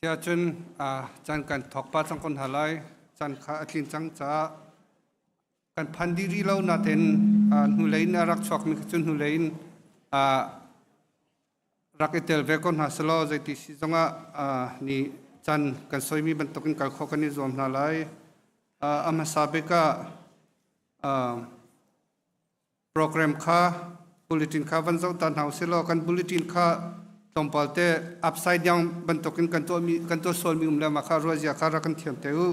Siahcun caan kan thawk pah cang ko hna lai. Caan kha a tlin cang caah kan phan dih rih lo natein hnulei in a rak chuakmi kha cu hnulei in rak i tel ve ko hna selaw zeiti si zongah ni caan kan soimi bantukin kal khawh kan i zuam hna lai. A hmasa bik ah Program kha bulletin kha van zoh ta hna usih law kan bulletin kha tlawmpal te upside down bantukin kan tuahmi kan tuah sualmi um le mah kha ruahzia kha rak kan thiam te u.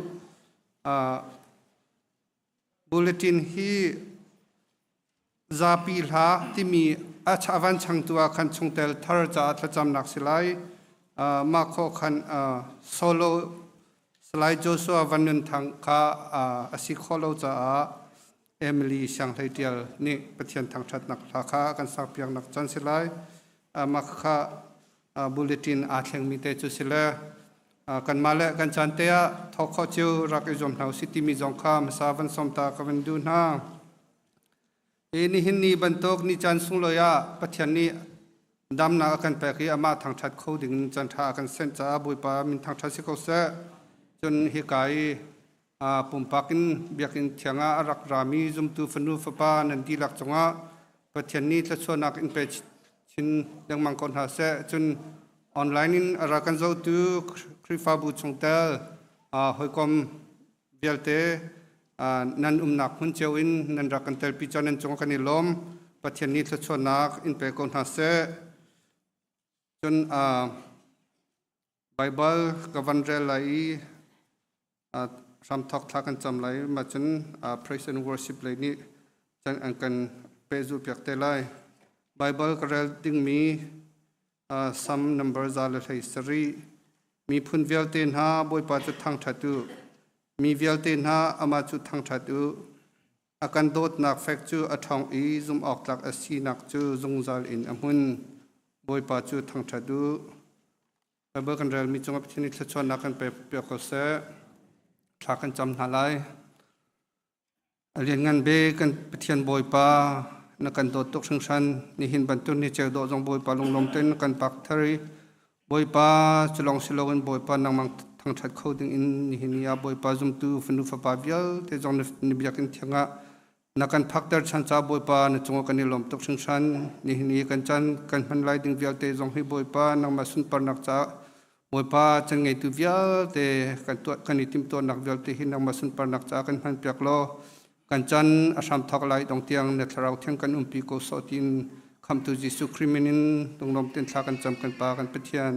Bulletin hi zapi hla timi a van changtu ah khan chungtel thar caah thlacamnak si lai. Mah khawh khan solo Salai Joshua Van Nun Thang kha a si khawh lo caah Emily Sianghlei Ṭial nih Pathian thangṭhatnak hla kha a kan sakpiaknak can si lai. Mah kha bulletin aa thlengmi te cu si le kanmah le kan caan te ah thawk khawh cio rak i zuam hna usih timi zong kha hmasa van sawm ta ka van duh hna. Hi nihin ni bantuk ni caan sunglawi ah Pathian nih damnak a kan pek i amah thangṭhat kho ding in caan ṭha a kan senh caah Bawipa min thangṭhat si ko seh. Cun hika i pumpak in biakinn thiang ah a rak rami zumtu fanu fapa nan dihlak cungah Pathian nih thluachuahnak in pe chin lengmang ko hna seh. Cun online in a rak kan zohtu Khrihfabu chungtel hawikom vialte nan umnak hmun cio in nan rak kan telpi caan nan cung kan i lawm. Pathian nih thluachuahnak in pe ko hna seh. Cun Baibal ka van rel lai i hramthawk thla kan cam lai. Mah cun praise and worship lei nih can an kan pehzulh piak te lai. Baibal ka rel dingmi Sam number 117. Miphun vialte hna Bawipa cu thangṭhat u. Mi vialte hna amah cu thangṭhat u. A kan dawtnak fek cu a ṭhawng i zumhawktlak a sinak cu zungzal in a hmun. Bawipa cu thangṭhat u. Baibal kan relmi cungah Pathian nih thluachuahnak kan pe piak ko seh. Thla kan cam hna lai. A lianngan be kan Pathian Bawipa na kan dawt tuk hringhran. Nihin bantuk ni ceu dawh zong Bawipa lunglawm tein na kan pak thar i Bawipa cu lawng si loin Bawipa nangmang thangṭhat kho ding in nihin ni ah Bawipa zumtu fanu fapa vialte zong na biakinn thiang ah Na kan phakter chan ca Bawipa na cungah kan i lawm tuk hringhran. Nihin i kan caan kan hman lai ding vialte zong hi Bawipa nangmah sunparnak caah Bawipa chan ngeitu vialte kan tuah kan i timhtuahnak vialte hi nangmah sunparnak caah kan hman piak law kan chan a hram thawk lai dong tiang na thlarau thiang kan umpi ko sawh tiin khamtu Jesuh Khrih min in lunglawm tein thla kan cam kan Pa kan Pathian.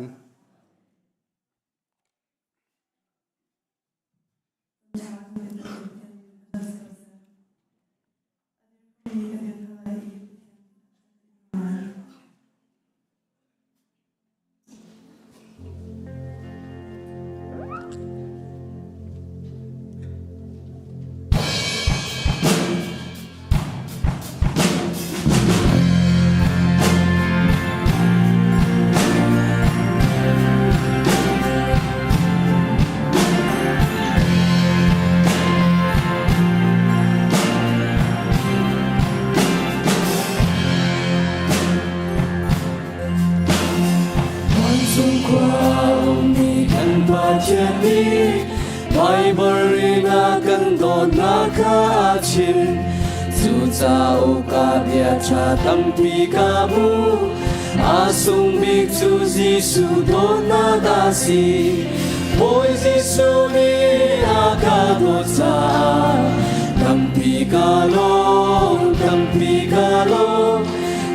Vancung khua ummi kan Pathian nih Baibal in a kan dawtnak kha a chim. Cu cauk ah bia ṭha tampi ka hmu. A sung bik cu Jesuh dawtnak a si. Bawi Jesuh nih a ka dawt caah tampi ka lawm, tampi ka lawm.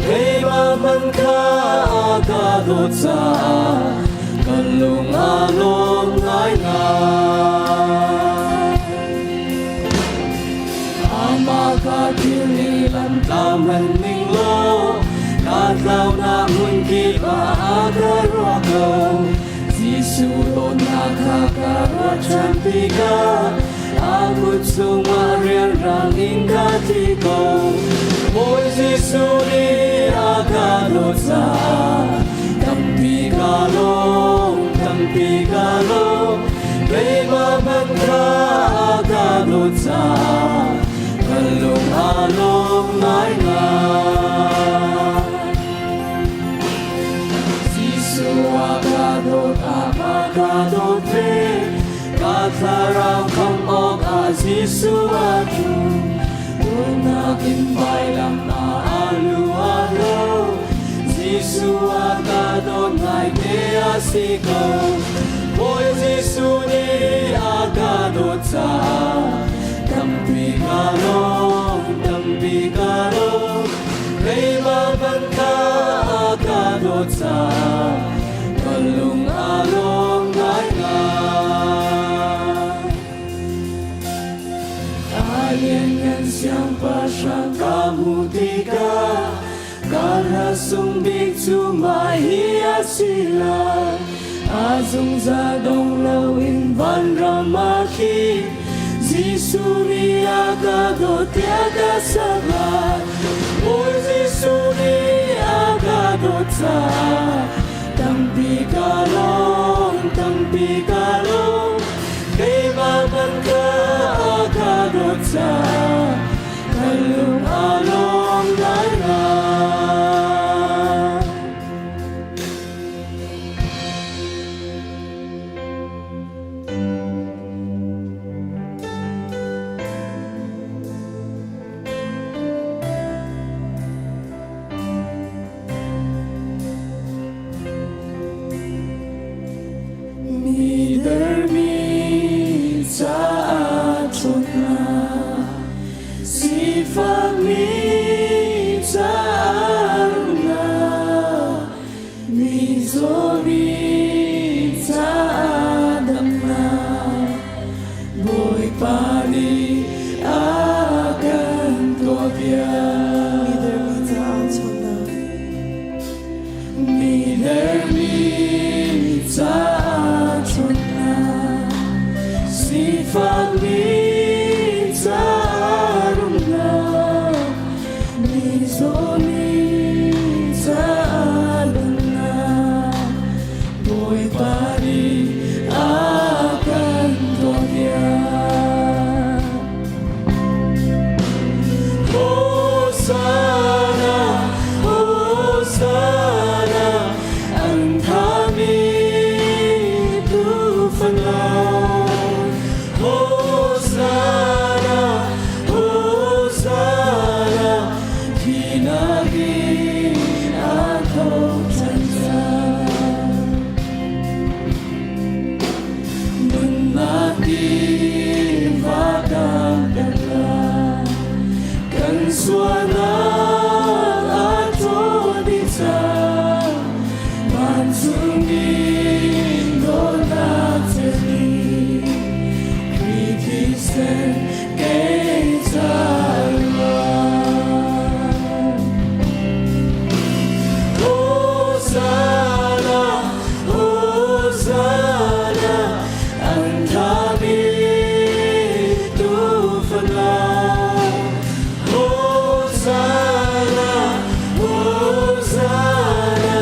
Keimah hmanh kha a ka dawt caah kan lung a lawm ngaingai. Amah ka thil i lamtlau hmanh ning law ka tlaunak hmun kip ah a ka ruah ko. Jesuh dawtnak kha ka ruat ṭhan tikah a kut chungah rianrang in ka thi ko. Bawi Jesuh nih a ka dawt caah tampi ka lawm, tampi ka lawm. Keimah hmanh kha a ka dawt caah ka lung aa lawm ngaingai. Jesuh a ka dawt, a ka dawt. Jesuh a tlung Dawtnak in vailam ah a lu a hlo Jesuh a ka dawt ngaite a si ko Bawi Jesuh nih a ka dawt caah tampi ka lawm tampi ka lawm keimah hmanh kha a ka dawt caah ka lung a lawm ngaingai. A lianngan siangpahrang ka hmuh tikah ka hla sung bik cu mah hi a si lai. A zungzal dong loin vanram ah khin Jesuh nih a ka dawt tiah ka sak lai. Bawi Jesuh nih a ka dawt caah tampi ka lawm, tampi ka lawm. Keimah hmanh kha a ka dawt caah ka lung a lawm ngaingai. Mi dermi caah ṭhawnnak, sifakmi caah rumnak, mi zawmi caah damnak, Bawipa nih a kan tuahpiak. Mi dermi caah ṭhawnnak. Mi dermi caah ṭhawnnak, sifakmi caah rumnak, mi zawmi caah damnak, Bawipa nih a kan tuahpiak. Hosanna, Hosanna, an thami tuufano. Hosanna, Hosanna, thihnak in a tho ṭhan cang. Nunnak tiva kan pek lai, kan sualnak a ṭawl dih cang. Vancung in dawtnak celi, Khrih thisen kei ca ruang. Hosanna, Hosanna, an thami tuufano. Hosanna, Hosanna,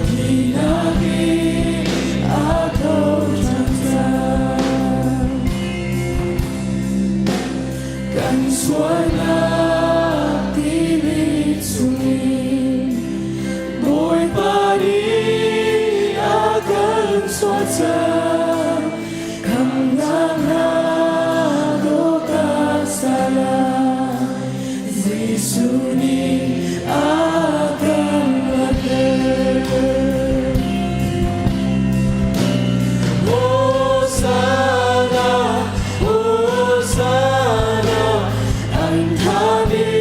thihnak in a tho ṭhan cang. Kan sualnak tili chungin Bawipa nih a kan chuah cang. Khamhnak hna dawhka salah Jesuh nih a kan luatter. Hosanna, Hosanna, an thami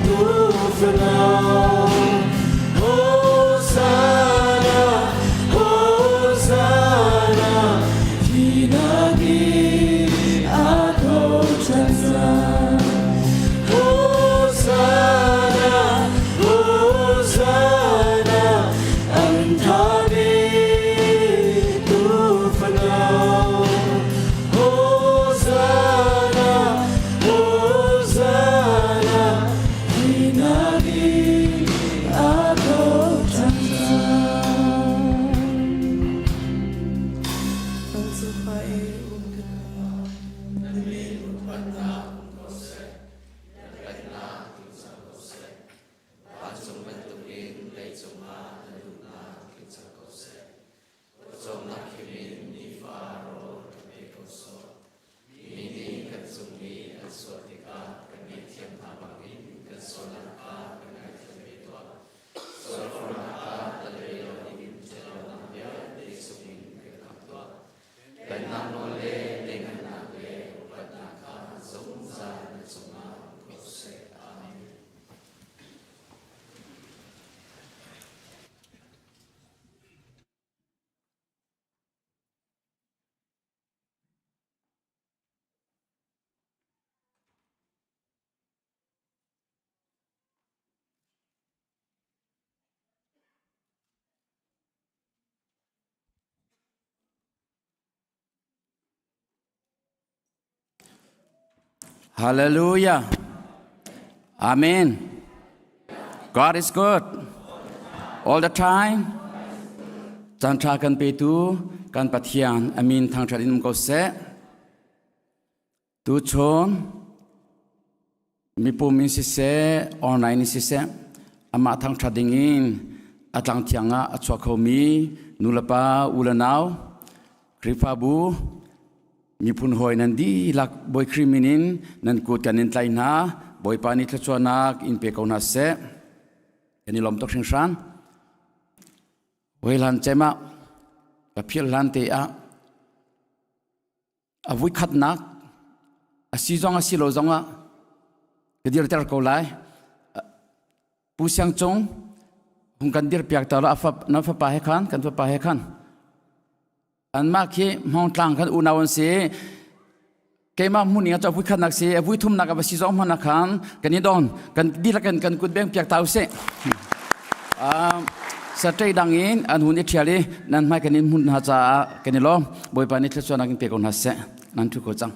tuufano. Hosanna, Hosanna, thihnak in a tho ṭhan cang. Hosanna, Hallelujah. Amen. God is good all the time. Caan ṭha kan petu kan Pathian amin thangṭhat in um ko seh. Tuchun mipum in siseh, online in siseh, amah thangṭhat ding in a tlang thiang ah a chuak khomi nulepa u le nau Khrihfabu miphun hawi nan dihlak Bawi Khrih min in nan kut kan in tlai hna. Bawipa nih thluachuahnak in pe ko hna seh. Kan i lawm tuk hringhran. Hoi hlan cem ah ka philh hlan te ah a vui khatnak a si zong a si lo zong ah ka dirter ko lai. Pu Siang Cung hung kan dir piak ta lo a fap nan fapa he khan kan fapa he khan anmah khi Hmawngtlang kan unau an si. Keimah hmun ing a vui khatnak si a vui thumnak a va si zong hmanh khan kan i don kan dihlak in kan kut beng piak ta usih. Saturday dang in an hun i ṭhial i nan hmai kan in hmun hna caah kan i lawm. Bawipa nih thluachuahnak in pe ko hna seh. Nan ṭhu ko cang.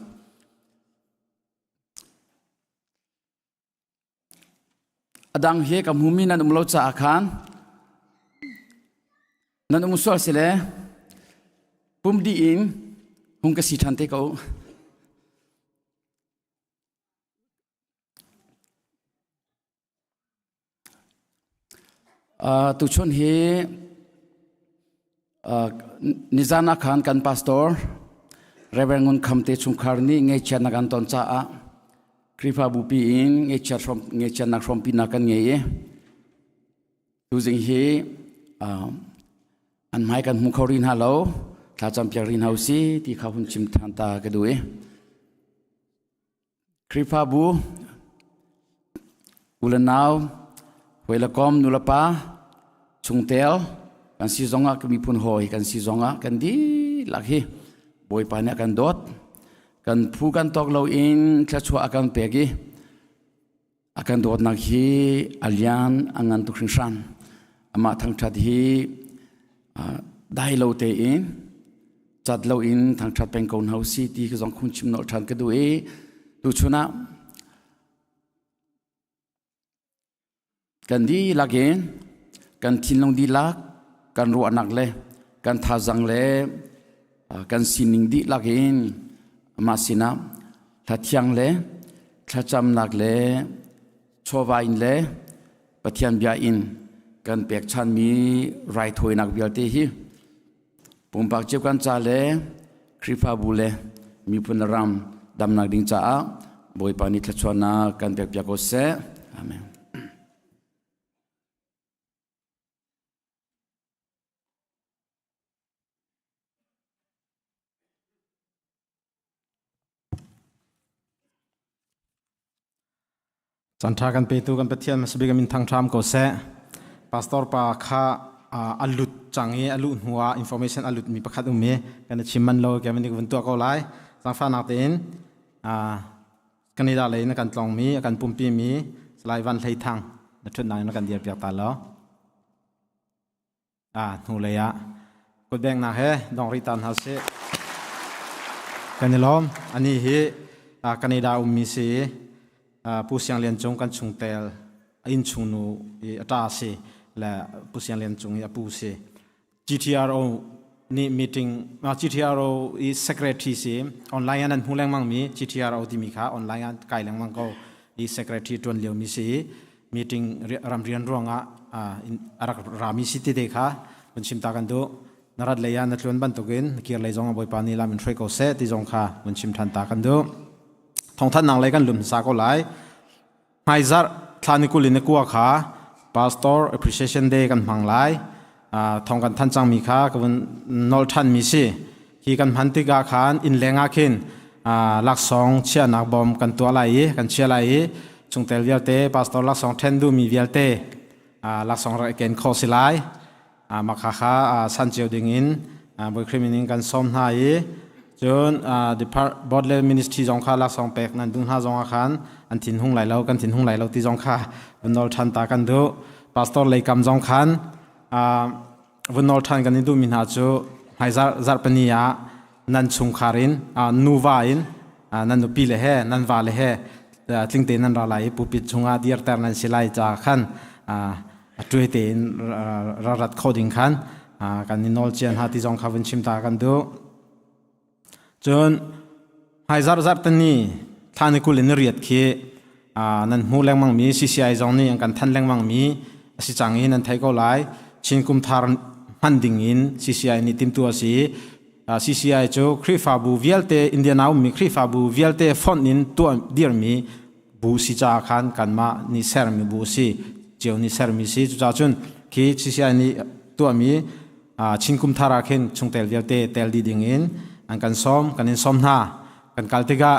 A dang hi ka hmumi nan um lo caah khan nan um sual si le pum dih in hung ka si ṭhan te ko. Tuchun hi nizan ah khan kan pastor Reverend Ngun Kham te chungkhar nih ngaihchiatnak an ton caah Khrihfabu pi in ngaihchiatnak hrawmpinak kan ngei i tuzing hi an hmai kan hmu kho rih hna lo, thlacam piak rih hna usih ti kha hun chim than ta ka duh i Khrihfabu u le nau, hawi le kom, nu le pa, chungtel kan si zongah ka miphun hawi kan si zongah kan dihlak hi Bawipa nih a kan dawt. Kan phu kan tawk loin thluachuah a kan pek i a kan dawtnak hi a lian a ngan tuk hringhran. Amah thangṭhat hi dai lo tein cat loin thangṭhat peng ko hna usih ti ka zong khung chim nolh ṭhan ka duh i tuchun ah kan dihlak in kan thinlung dihlak kan ruahnak le kan thazang le kan sining dihlak in amah sinah hlathiang le thlacamnak le chawva in le Pathian bia in kan pekchanmi raithawinak vialte hi pumpak cio kan ca le Khrihfabu le miphun ram damnak ding caah Bawipa nih thluachuahnak kan pekpiak ko seh. Amen. Caan ṭha kan petu kan Pathian hmasabik min thangṭham ko seh. Pastor pa kha a lut cang i a luh hnu ah information a lut mi pakhat um i kan i chim man lo ke man vun tuah ko lai. Zaangfahnak tein Canada lei na kan tlong mi a kan pumpi mi Salai Van Hlei Thang na ṭhutnak in na kan dir piak ta lo. Hnulei ah kutbengnak he dong rih ta hna sih. Kan i lawm. Ani hi Canada ummi si i Pu Siang Lian Cung kan chungtel a innchungnu i a ṭa si le Pu Siang Lian Cung i a pu si. GTRO nih meeting GTRO i secretary si online ah nan hmu lengmang mi GTRO timi kha online ah kai lengmang ko i secretary ṭuan liomi si i meeting ramrian ruangah a rak rami si te kha vun chim ta kan duh. Na rat lei ah na tluan bantukin na kir lei zong ah Bawipa nih lam in hruai ko seh ti zong kha vun chim ṭhan ta kan duh. Thawngthanhnak lei kan lum hmasa ko lai. Hmaizarh thla ni 21 kha Pastor Appreciation Day kan hmang lai. Thawng kan than cangmi kha ka vun nol ṭhanmi si. Hi kan hman tikah khan inn leng ah khin laksawng chiahnak bawm kan tuah lai i kan chia lai i chungtel vialte pastor laksawng ṭhen duhmi vialte laksawng rak i ken khawh si lai. Mah kha kha san cio ding in Bawi Khrih min in kan sawm hna i cun board le ministry zong kha laksawng pek nan duh hna zong ah khan an thinhung lai lo kan thinhung lai lo ti zong kha vun nawl ṭhan ta kan duh. Pastor leikam zong khan vun nawl ṭhan kan i duhmi hna cu hmai zarhpini ah nan chungkhar in nuva in Nan nupi le he nan va le he tling tein nan ra lai i pulpit chungah dirter nan si lai ca khan a tuai tein ra rat kho ding khan kan i nawl cia hna ti zong kha vun chim ta kan duh. Cun hmaizarh zarhteni thla ni 20 in riat khi nan hmu lengmangmi CCI zong nih an kan thanh lengmangmi a si cang i nan thei ko lai. Chin kum thar hman ding in CCI nih timtu a si. CCI cu Khrihfabu vialte Indiana ummi Khrihfabu vialte fonh in tuah dirmi bu si caah khan kanmah nih sermi bu si cio nih sermi si. Cucaah cun khi CCI nih tuahmi Chin kum thar ah khin chungtel vialte tel dih ding in an kan sawm, kan in sawm hna. Kan kal tikah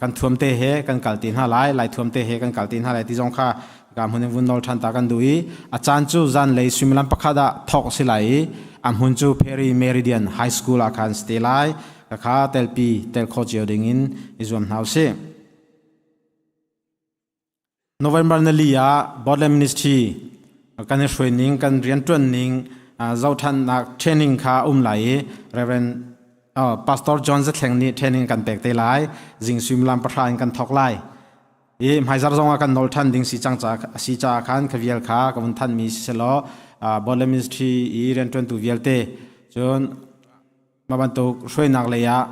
kan thuam te he kan kal ti hna lai, lai thuam te he kan kal ti hna lai ti zong kha ka hmun in vun nawl ṭhan ta kan duh i a caan cu zanlei suimilam pakhat ah thawk a si lai i a hmun cu Perry Meridian High School ah khan si te lai. Ka kha telpi tel kho cio ding in i zuam hna usih. November nali ah Borderland Ministry kan i hruai ning kan rianṭuan ning zohthannak training kha um lai i Reverend Pastor John Zathleng nih training kan pek te lai. Zing suimilam 9 in kan thawk lai. I hmaizar zong ah kan nawl ṭhan ding si cang ca si caah khan kha vial kha ka vun thanmi si selaw Borderland Ministry i rianṭuantu vialte cun Mah bantuk hruainak lei ah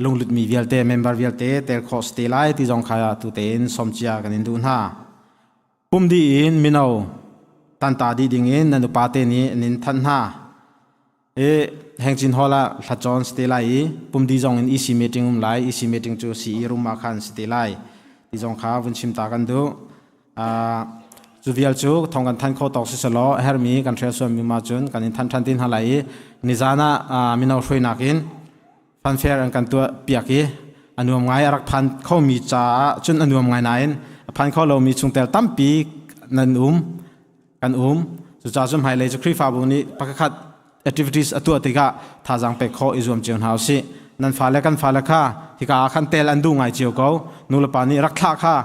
lunglutmi vialte member vialte tel khawh si te lai ti zong kha tu tein sawmcia kan in duh hna. Pum dih in mino tanta dih ding in nan upa te nih an in thanh hna. I Hengcin Hall ah hlacawn si te lai i pum dih zong in EC meeting um lai. EC meeting cu CE room ah khan si te lai ti zong kha vun chim ta kan duh. Cu vial cu thong kan than kho tawk si selaw a hermi kan hrial sualmi ma cun kan in than ṭhan ti hna lai i nizan ah mino hruainak in fanfare an kan tuah piak i a nuam ngai. A rak phan khomi caah cun a nuam ngai nain a phan kho lomi chungtel tampi nan um kan um. Cucaah cun hmailei cu Khrihfabu nih pakhat activities a tuah tikah thazaang pek khawh i zuam cio hna usih. Nan fale kan fale kha hika ah khan tel an duh ngai cio ko. Nulepa nih rak thlah kha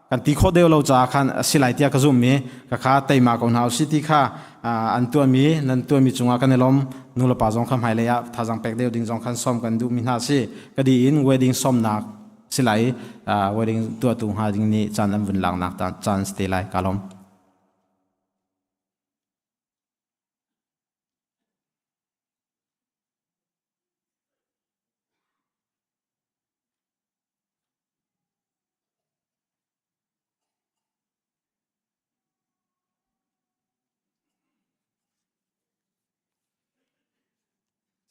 kan ti khawh deuh lo caah khan a si lai tiah ka zumh i ka kha teima ko hna usih ti kha an tuahmi nan tuahmi cungah kan i lawm. Nulepa zong kha hmailei ah thazaang pek deuh ding zong khan sawm kan duhmi hna si. Ka di in wedding sawmnak si lai, wedding tuahtu hnga ding nih caan an vun laknak caan si te lai. Ka lawm.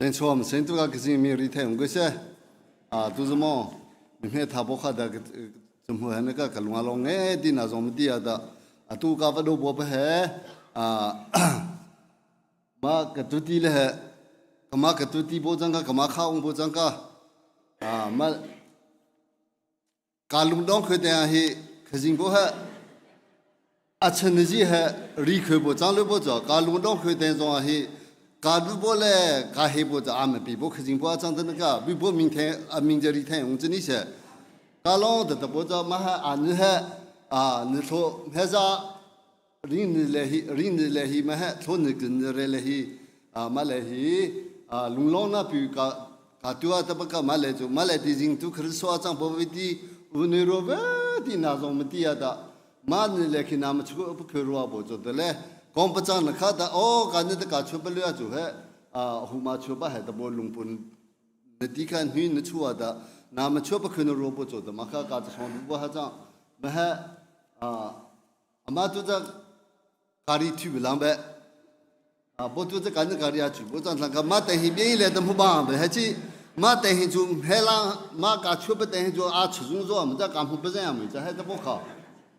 Sen chuam sen tu ka kisi mi ri the ung se a tu zmo mi me tha bo kha da chum hu han ka kalunga long nge ti na zom ti da atu ka va do bo pa he a ma ka tu ti le he kama ka tu ti bo chang ka kama kha ung bo chang ka a ma ka lungdong khoi te hi khazing bo ha a chen ji he ri khoi bo chang lo bo cho ka lungdong khoi te zong hi ka du bo le ka he bo cha am pi bo khazing bo chang tan ka bi bo ming the a ming je ri the ung chini se ka long de bo cha ma ha an he a ni tho he za ri ni le hi ri ni le hi ma he tho ni kin re le hi a ma le hi a lunglong na pi ka ka tua ta ba ka ma le chu ma le ti jing tu khri so chang bo vi ti u ni ro ve ti na zong ma ti ya da ma ni le khi na ma chu pu khru ro bo chu de le kong pa chang na kha da o ka ni ta ka chu pa lu chu he a hu ma chu ba he da bo lung pun na ti kha hnu na chu da na ma chu pa khru ro bo chu da ma kha ka cha song bu ha chang ma he a ama tu cha kari thu bi lang be a bo tu cha kan kari a chu bo chan thang ka ma te hi bi le tam hu ba be he chi ma te hi chu he la ma ka chu be te hi chu a chu zung zo ma cha ka mu be za ma cha he ta bo kha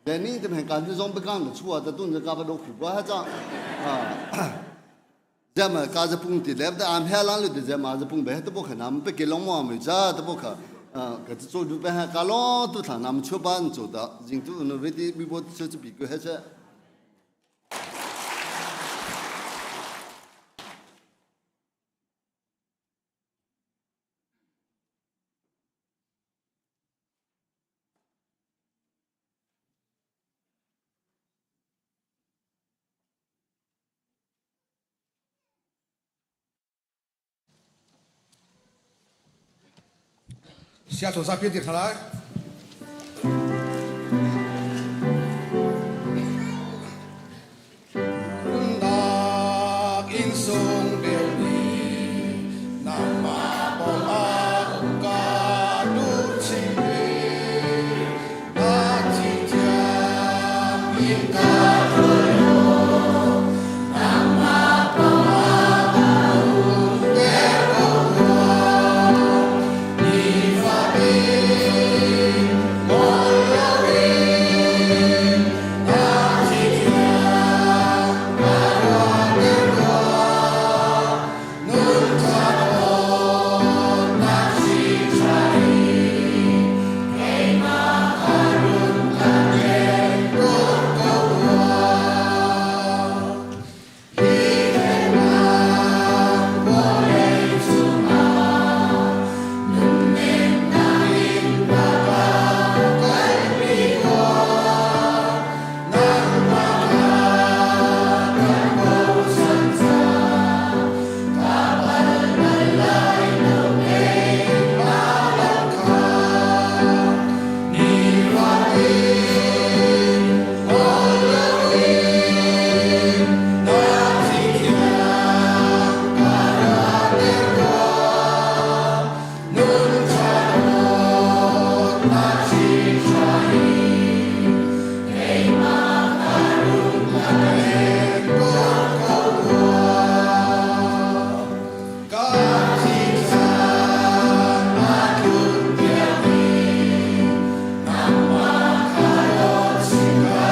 de ni de me kan zong be kang chu a ta tun ka ba do khu ba ha cha a ja ma ka za pung ti le da am he lang le de ja ma za pung be ta bo kha nam be ke long mo ma cha ta bo kha a ka chu du be ha ka lo tu thang nam chu ban chu da jing tu no ve ti bi bo chu chu bi ko he cha. Sia chaw zapi an dir hna lai. Nunnak inn sung deuh nih nangmah pawng ah um ka duh chin ve. Na thi thiang in ka hruai law nangmah pawng ah um ter ko rua. Nifatin ngol loin na thi thiang ka ruahter rua. Nun thawnnak si ṭha i keimah kha run ka pek tuk ko rua. Hi thlennak vawlei cungah nunnemnak in na ka kalpi tuah. Nangmah kha kan bochan cang. Ka pal bal lai lo keimah lam kha. Nifatin ngol loin na thi thiang ka rak tuah. Nun tha dawtnak si ṭha hi keimah ka run ka pek dawt ko tuah. Ka thi caan a tlun tiang i nangmah kha dawt si ka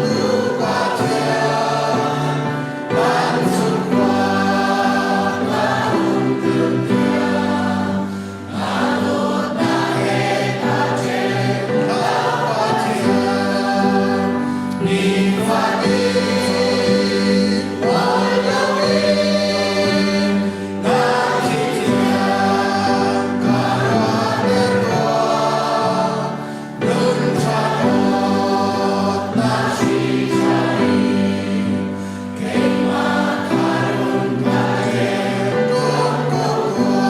duh Pathian. Vancung khua ka hung tlun tiang na dawtnak he ka ṭhen ka Pathian. Nifatin ngol loin na thi thiang ka ruahter tuah. Nun ṭha dawtnak si ṭha i keimah kha run ka pek tuk ko tuah.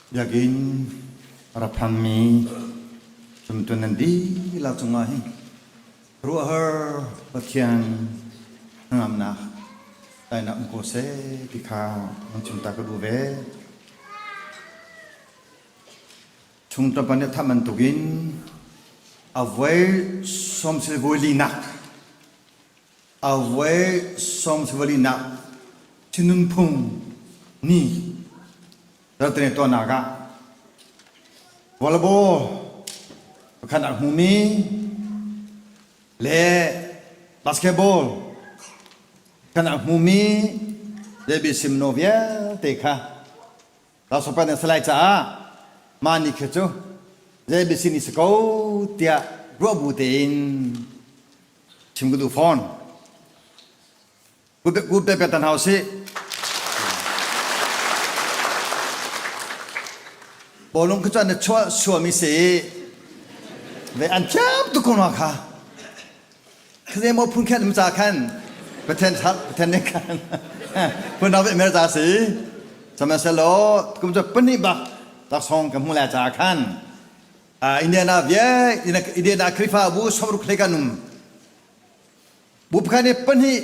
Biakinn a ra phanmi zumtu nan dihlak cungah hin ruahhar Pathian hnangamnak tainak um ko seh ti kha nan chim ta ka duh ve. Chung ṭapan nih thah bantukin a voi sawmsel voi linak a voi sawmsel linak thinunphung ni raltane tuahnak ah volleyball pakhat ah hmumi le basketball kan ah hmumi le biasim no vialte kha Ralsopan an si lai caah mah ni khi cu JBC nih si ko tiah ruah bu tein chim ka duh fawn. Ku pe pe tan hau sih. Bawlung khi cu an chuah suami si ve an thiam tuk ko hna kha. Khazei maw phun khat um ca khan Pathian Pathian nih khan phun dang mer ca si sihmanhsehlaw kum cu pahnih bak laksawng ka hmu lai ca khan Indiana vie Indiana Khrihfabu sawmruk hlei kan um bu pakhat nih pahnih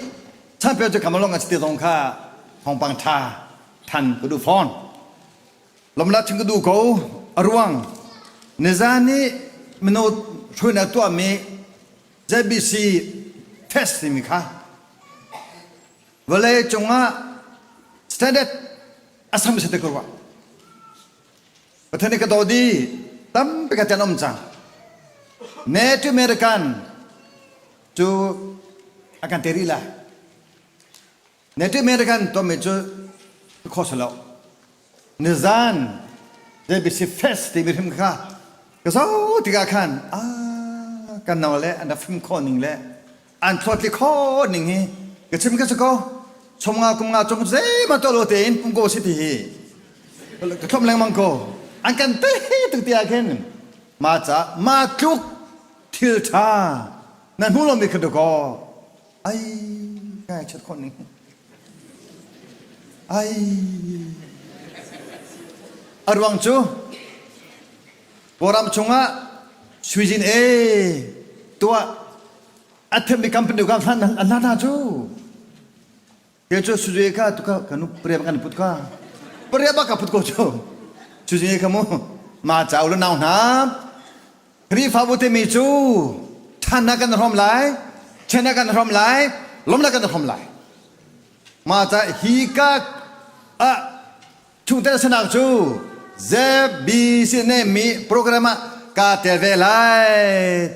champion cu kamalong an si te zong kha thawngpang tha than ka duh fawn Lomla chim ka duh ko. A ruang nizan nih mino hruainak tuahmi ZBC test timi kha vawlei cungah standard a sam si te ko rua. Pathian nih ka daw di tampi ka tian um cang. Native American cu a kan te rih lai. Native American tuahmi cu kho si lo. Nizan JBC Fest timi hrim kha ka zoh tikah khan ah kan no le an rak fim khawh ning le an thlawtli khawh ning hi ka chim ka si ko. Chom nga kum nga chung zeihmanh tuah lo tein pum ko si ti hi ka thlom lengmang ko. An kan te tuk ti ah khin ma ca ma tluk thil tha na hmu lomi kha dakaw ai kai chat khon ning ai a ruang cu Kawlram chungah suizin e tuah a thiammi company ka hlan an hlan hna cu ke cu suze kha tu ka kanu pria kan put ka pria ba ka put ko cu suze kha mu ma chau le nau hna Khrihfabu timi cu ṭhannak kan hrawm lai ṭhennak kan hrawm lai lawmnak kan hrawm lai ma ca hi ka ah Chungtel sanak cu ZBC mi program ah kaa tel ve lai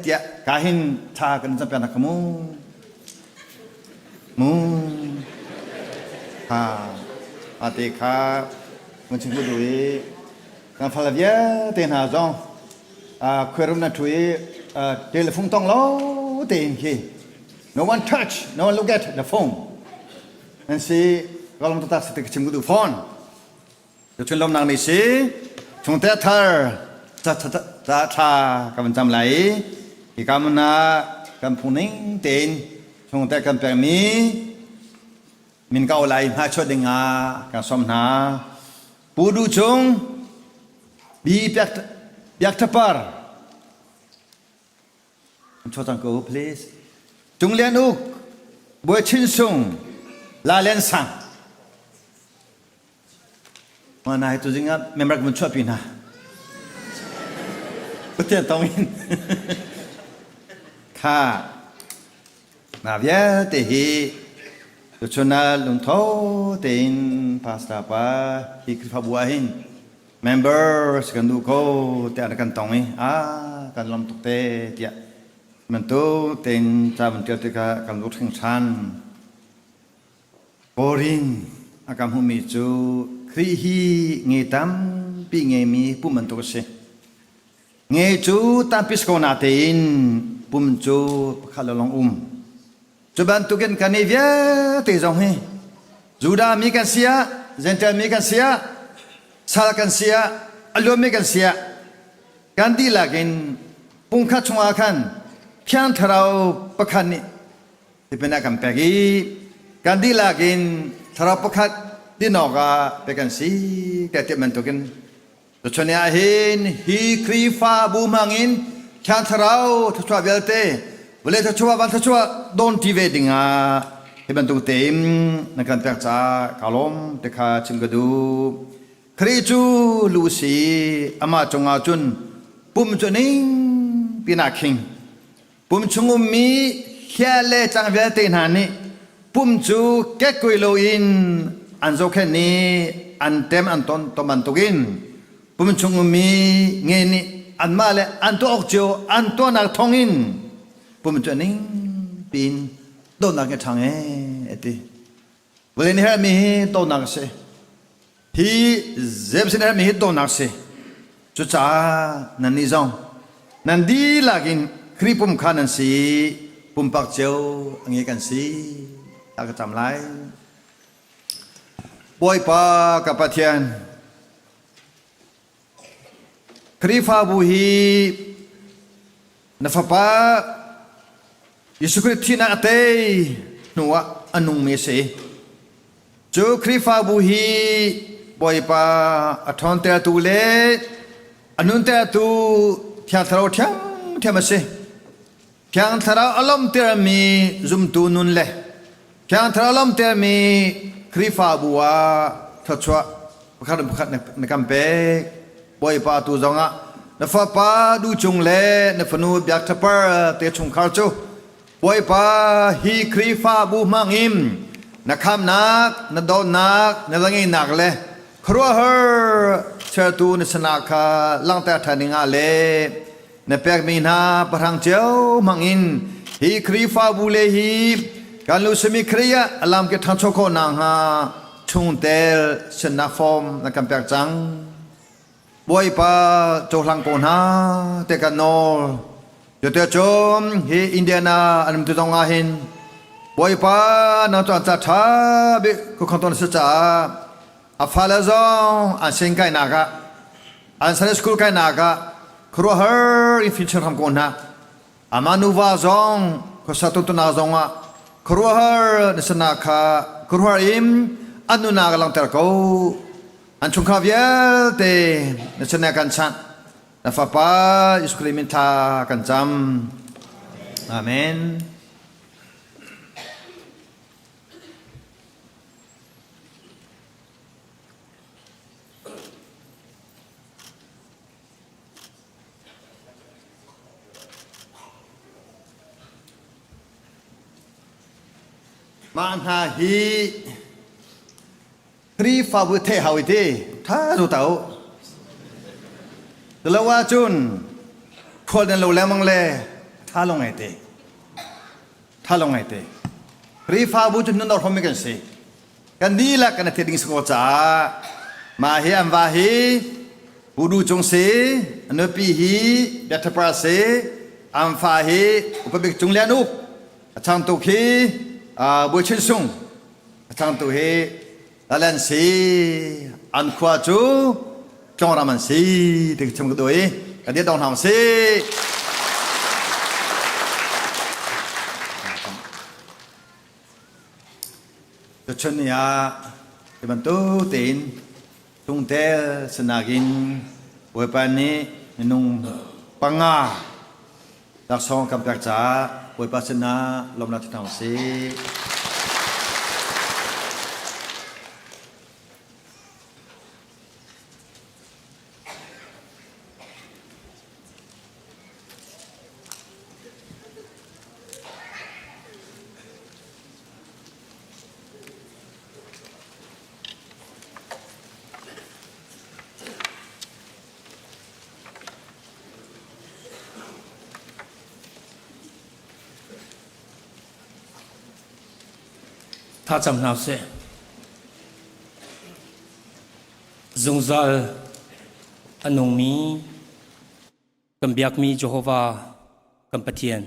tiah ka hin tha kan campiak hna kha mu. Mu. Ha. Ate kha mun chim du i kan fala vialte hna zong khuarum na thu i telephone tong lo tein khi no one touch no one look at the phone Nan si kalong taktak si te chim ku duh fawn. Tuchun lawmnak ni si chungte thar ca ca thla ka van cam lai i hika mun ah kan phung ning tein chungte kan pekmi min ka lai hna chuah ding ah kan sawm hna. Pu Duh Cung B Biak Biak Thapar Chuah cang ko please. Cung Lian Uk, Bawi Chin Sung, La Lian Sang. Mana hi tu zing ah member kan chuah pi hna. Pathian tong in. Kha na vialte hi tuchun ah lungtho tein pastor pa hi Khrihfabu ah hin members kan duh ko tiah kan tong i a kan lawm tuk te tiah bantuk tein ca van ṭial tikah kan lung hringhran. Korin a kan hmuhmi cu Khrih hi nge tampi ngeimi pum bantuk a si. Nge cu tampi si ko natein pum cu pakhat lawng um. Cu bantukin kan nih vialte zong hi Judah mi kan si ah, Gentile mi kan si ah, sal kan si ah, a luanmi kan si ah, kan dihlak in pungkhat chungah khan Thiang Thlarau pakhat nih tipil a kan pek i kan dihlak in Thlarau pakhat din awkah pek kan si tiah ti bantukin Tuchun ah hin hi Khrihfabu hmangin Thiang Thlarau thluachuah vialte vawlei thluachuah van thluachuah dawn ṭi ve dingah hi bantuk tein na kan pek caah kaa lawm ti kha chim ka duh. Khrih cu lu si amah cungah cun pum cu ning pinah khing Pum chung ummi hliah le cang vialte hna nih pum cu kekkui loin an zohkhenh i an tem an ton to bantukin pum chung ummi nge nih anmah le an tuah awk cio an tuahnak thawngin pum cu a ning piin dawtnak in a ṭhang ee a ti. Vawlei nih herhmi hi dawtnak a si. Hi James nih herhmi hi dawtnak a si. Cucaah nannih zong nan dihlak in Khrih pum kha nan si i pumpak cio a nge kan si. Ta ka cam lai. Bawipa ka Pathian, Khrihfabu hi na Fapa Jesuh Khrih thihnak a tei hnuah a nungmi a si. Cu Khrihfabu hi Bawipa a ṭhawntertu le a nuntertu Thiang Thlarau ṭhiamṭhiam a si. Thiang Thlarau a lawmhtermi zumtu nun le Thiang Thlarau lawmhtermi Khrihfabu ah thluachuah pakhat in pakhat na kan pek. Bawipa tu zongah na fapa duhcung le na fanu biakṭhapar te chungkhar cu Bawipa hi Khrihfabu hmangin na khamnak, na dawtnak, na langeinak le khuaruahhar sertu na sinak kha langhter ṭhan dingah le na pekmi hna pahrang cio hmangin hi Khrihfabu le hi kan lu simi Khrih ah a lamkip ṭhangcho khawh nakhnga chungtel sinnak form na kan pek cang. Bawipa cohlang ko hna te kan nawl. Cuticun hi Indiana an um ti zong ah hin. Bawipa nang cu an ca ṭha bik khukhang tawn a si caah a fale zong an sin kainak ah an Sunday school kainak ah khuaruahhar in fimchim hram ko hna. Amah nuva zong khuasa tuntuna zong ah khuaruahhar na sinak kha khuaruahhar in an nunak a langhter ko. An chungkhar vialte na sinah kan chanh. Na Fapa Jesuh Khrih min thla kan cam. Amen. Mah hna hi Khrihfabu theih hau i ti tha zu ta u. Lo ahcun khual nan lo lengmang le tha lo ngai te. Tha lo ngai te. Khrihfabu cu nun hrom mi kan si. Kan dihlak kan i ding sako caah mah hi an va hi Pudu cung si, nupi hi Biathapar si, an fa hi upabik cung lian uk, a changtu khi Bawi Chin Sung, a changtu hi Lalen si, an khua cu Tlongram an si ti chim ka duh i ka dir dong hna si. Tuchun ni ah hi bantuk tein chungtel sinak in Bawipa nih minung panga laksawng kan pek caah Bawipa sinah lawmhnak ti hna usih. Thlacam hna usih. Zungzal a nungmi kan biakmi Jehovah kan Pathian.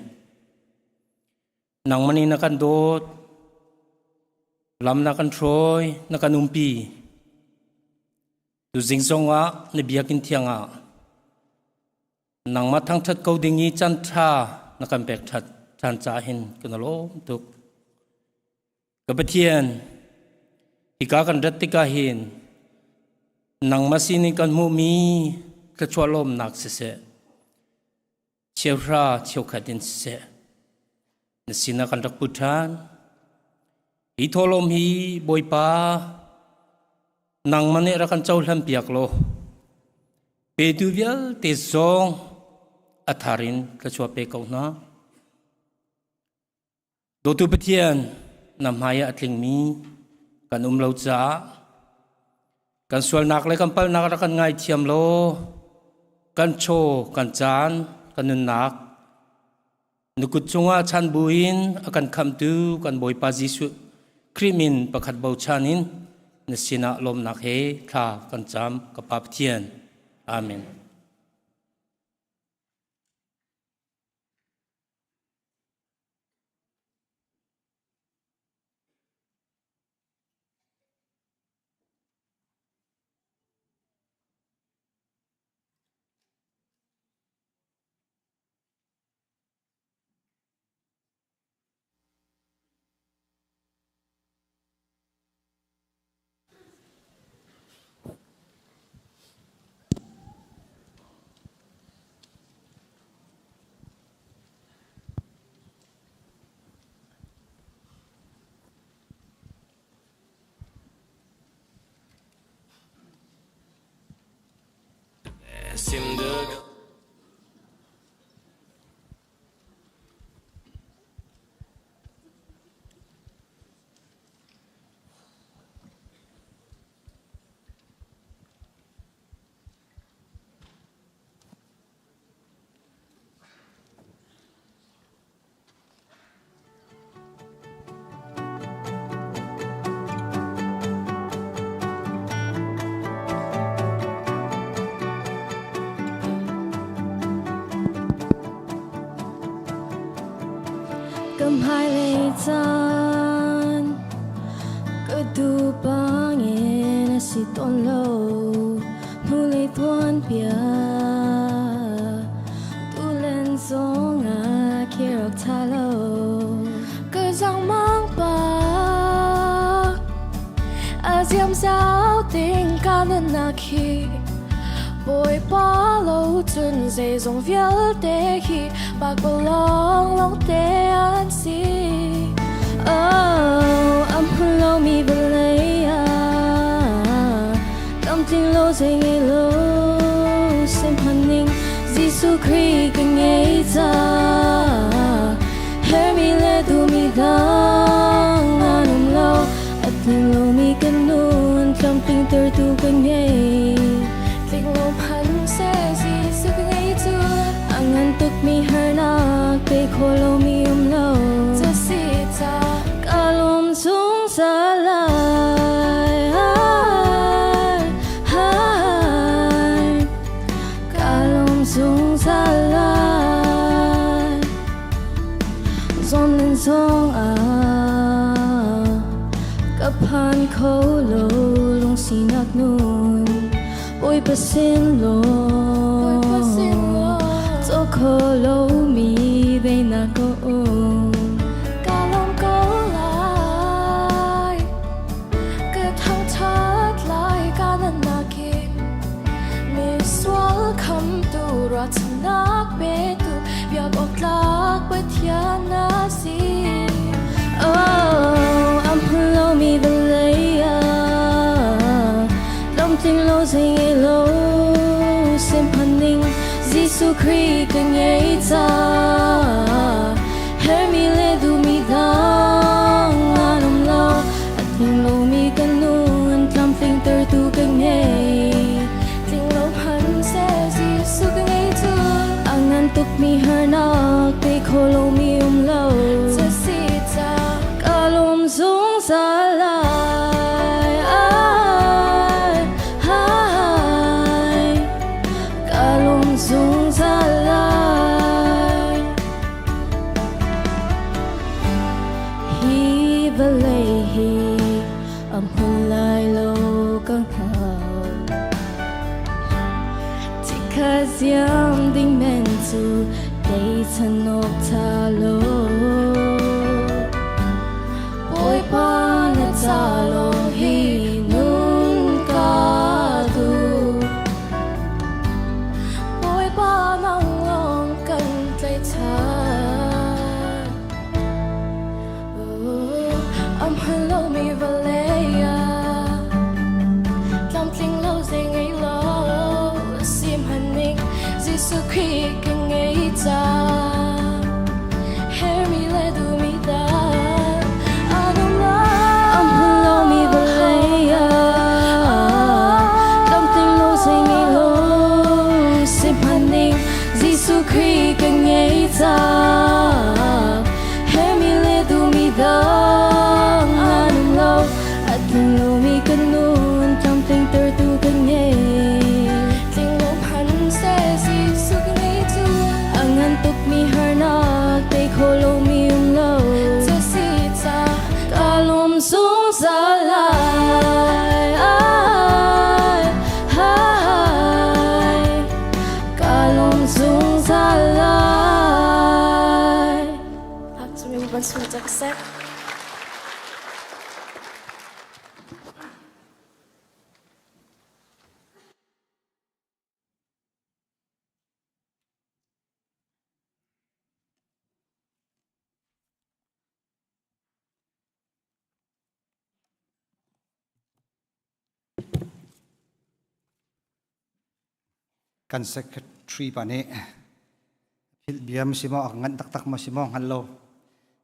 Nangmah nih na kan dawt, lam na kan hruai, na kan umpi. Tuzing zongah na biakinn thiang ah nangmah thangṭhat ko ding i caan ṭha na kan pek ṭhat ṭhan caah hin kan lawm tuk. Ka Pathian, hika kan rat tikah hin nangmah sinin kan hmuhmi thluachuah lawmnak siseh, cheuhra cheukhat in siseh, na sinah kan rak put ṭhan. Hi thawhlawm hi Bawipa nangmah nih rak kan cohlan piak law petu vialte zong a thar in thluachuah pe ko hna. Dawtu Pathian, na hmai ah a tlingmi kan um lo caah kan sualnak le kan palhnak rak kan ngaithiam law kan chaw, kan caan, kan nunnak na kut cungah chan buin a kan khamhtu kan Bawipa Jesuh Khrih min pakhat bochan in na sinah lawmnak he thla kan cam ka Pa Pathian. Amen. Ka hmailei caan ka duh bangin a si tawn lo. Hnulei tuanbia tulen zongah khir awk tha lo. Ka zangmang pak a ziam zau ting ka nunnak hi Bawipa lo cun zeizong vialte hi pakpalawng lawngte an si. Oh, a hmun lomi vawlei ah tlamtling lo zei ngei lo sihmanhning Jesuh Khrih ka ngei caah hermi le duhmi dang an um lo. A tling lomi kan nun tlamtlingtertu ka ngei. Tling lo hmanh seh Jesuh ka ngei cu. A ngan tukmi harnak pe kho lomi um lo. Cu si ca Ka lawm zungzal lai. Ka lawm zungzal lai. Zawn zong ah ka phan kho lo lungsinak nun Bawipa sin law caw kho lomi daihnak ka um. Ka lawm ko lai ka thangṭhat lai ka nunnak in misual khamtu ruahchannak petu biak awk tlak Pathian na si. Oh, a hmun lomi vawlei ah tlamtling lo zei ngei lo simphaning Jesuh Khrih ka ngei caah hermi le duhmi dang an um lo. A tling lomi ka nun tlamtlingtertu ka ngei. Tling lo hmanh seh Jesuh ka ngei cu. A ngan tukmi harnak tei kho lomi um lo. Cu si ca Ka lawm zungzal lai. Ai, ai, ka lawm zungzal lai. Hi vawlei hi a hmun lai lo ka hngal. Chikkhat ziam ding men cu tleichan awk ṭha lo. Bawipa na ca lawng hi nun ka duh. Bawipa nang lawng kan tlaihchan. A hman lomi vawlei ah tlamtling lo zei ngei lo sihmanhning Jesuh Khrih ka ngei cang. Hermi le duhmi dang an um lo. A hmun lomi vawlei ah tlamtling lo zei ngei lo sihmanhning Jesuh Khrih ka ngei cang. Hermi le duhmi dang an um lo. A tling lomi ka nun tlamtlingtertu ka ngei. Tling lo hmanh seh Jesuh ka ngei cu. A ngan tukmi harnak tei kho lomi um lo. Cu si ca Ka lawm zungzal lai. Ai, ai, ka lawm zungzal lai. Cumi ban sung cak seh. Kan secretary pa nih philh bia ma si maw ngan taktak ma si maw hngal lo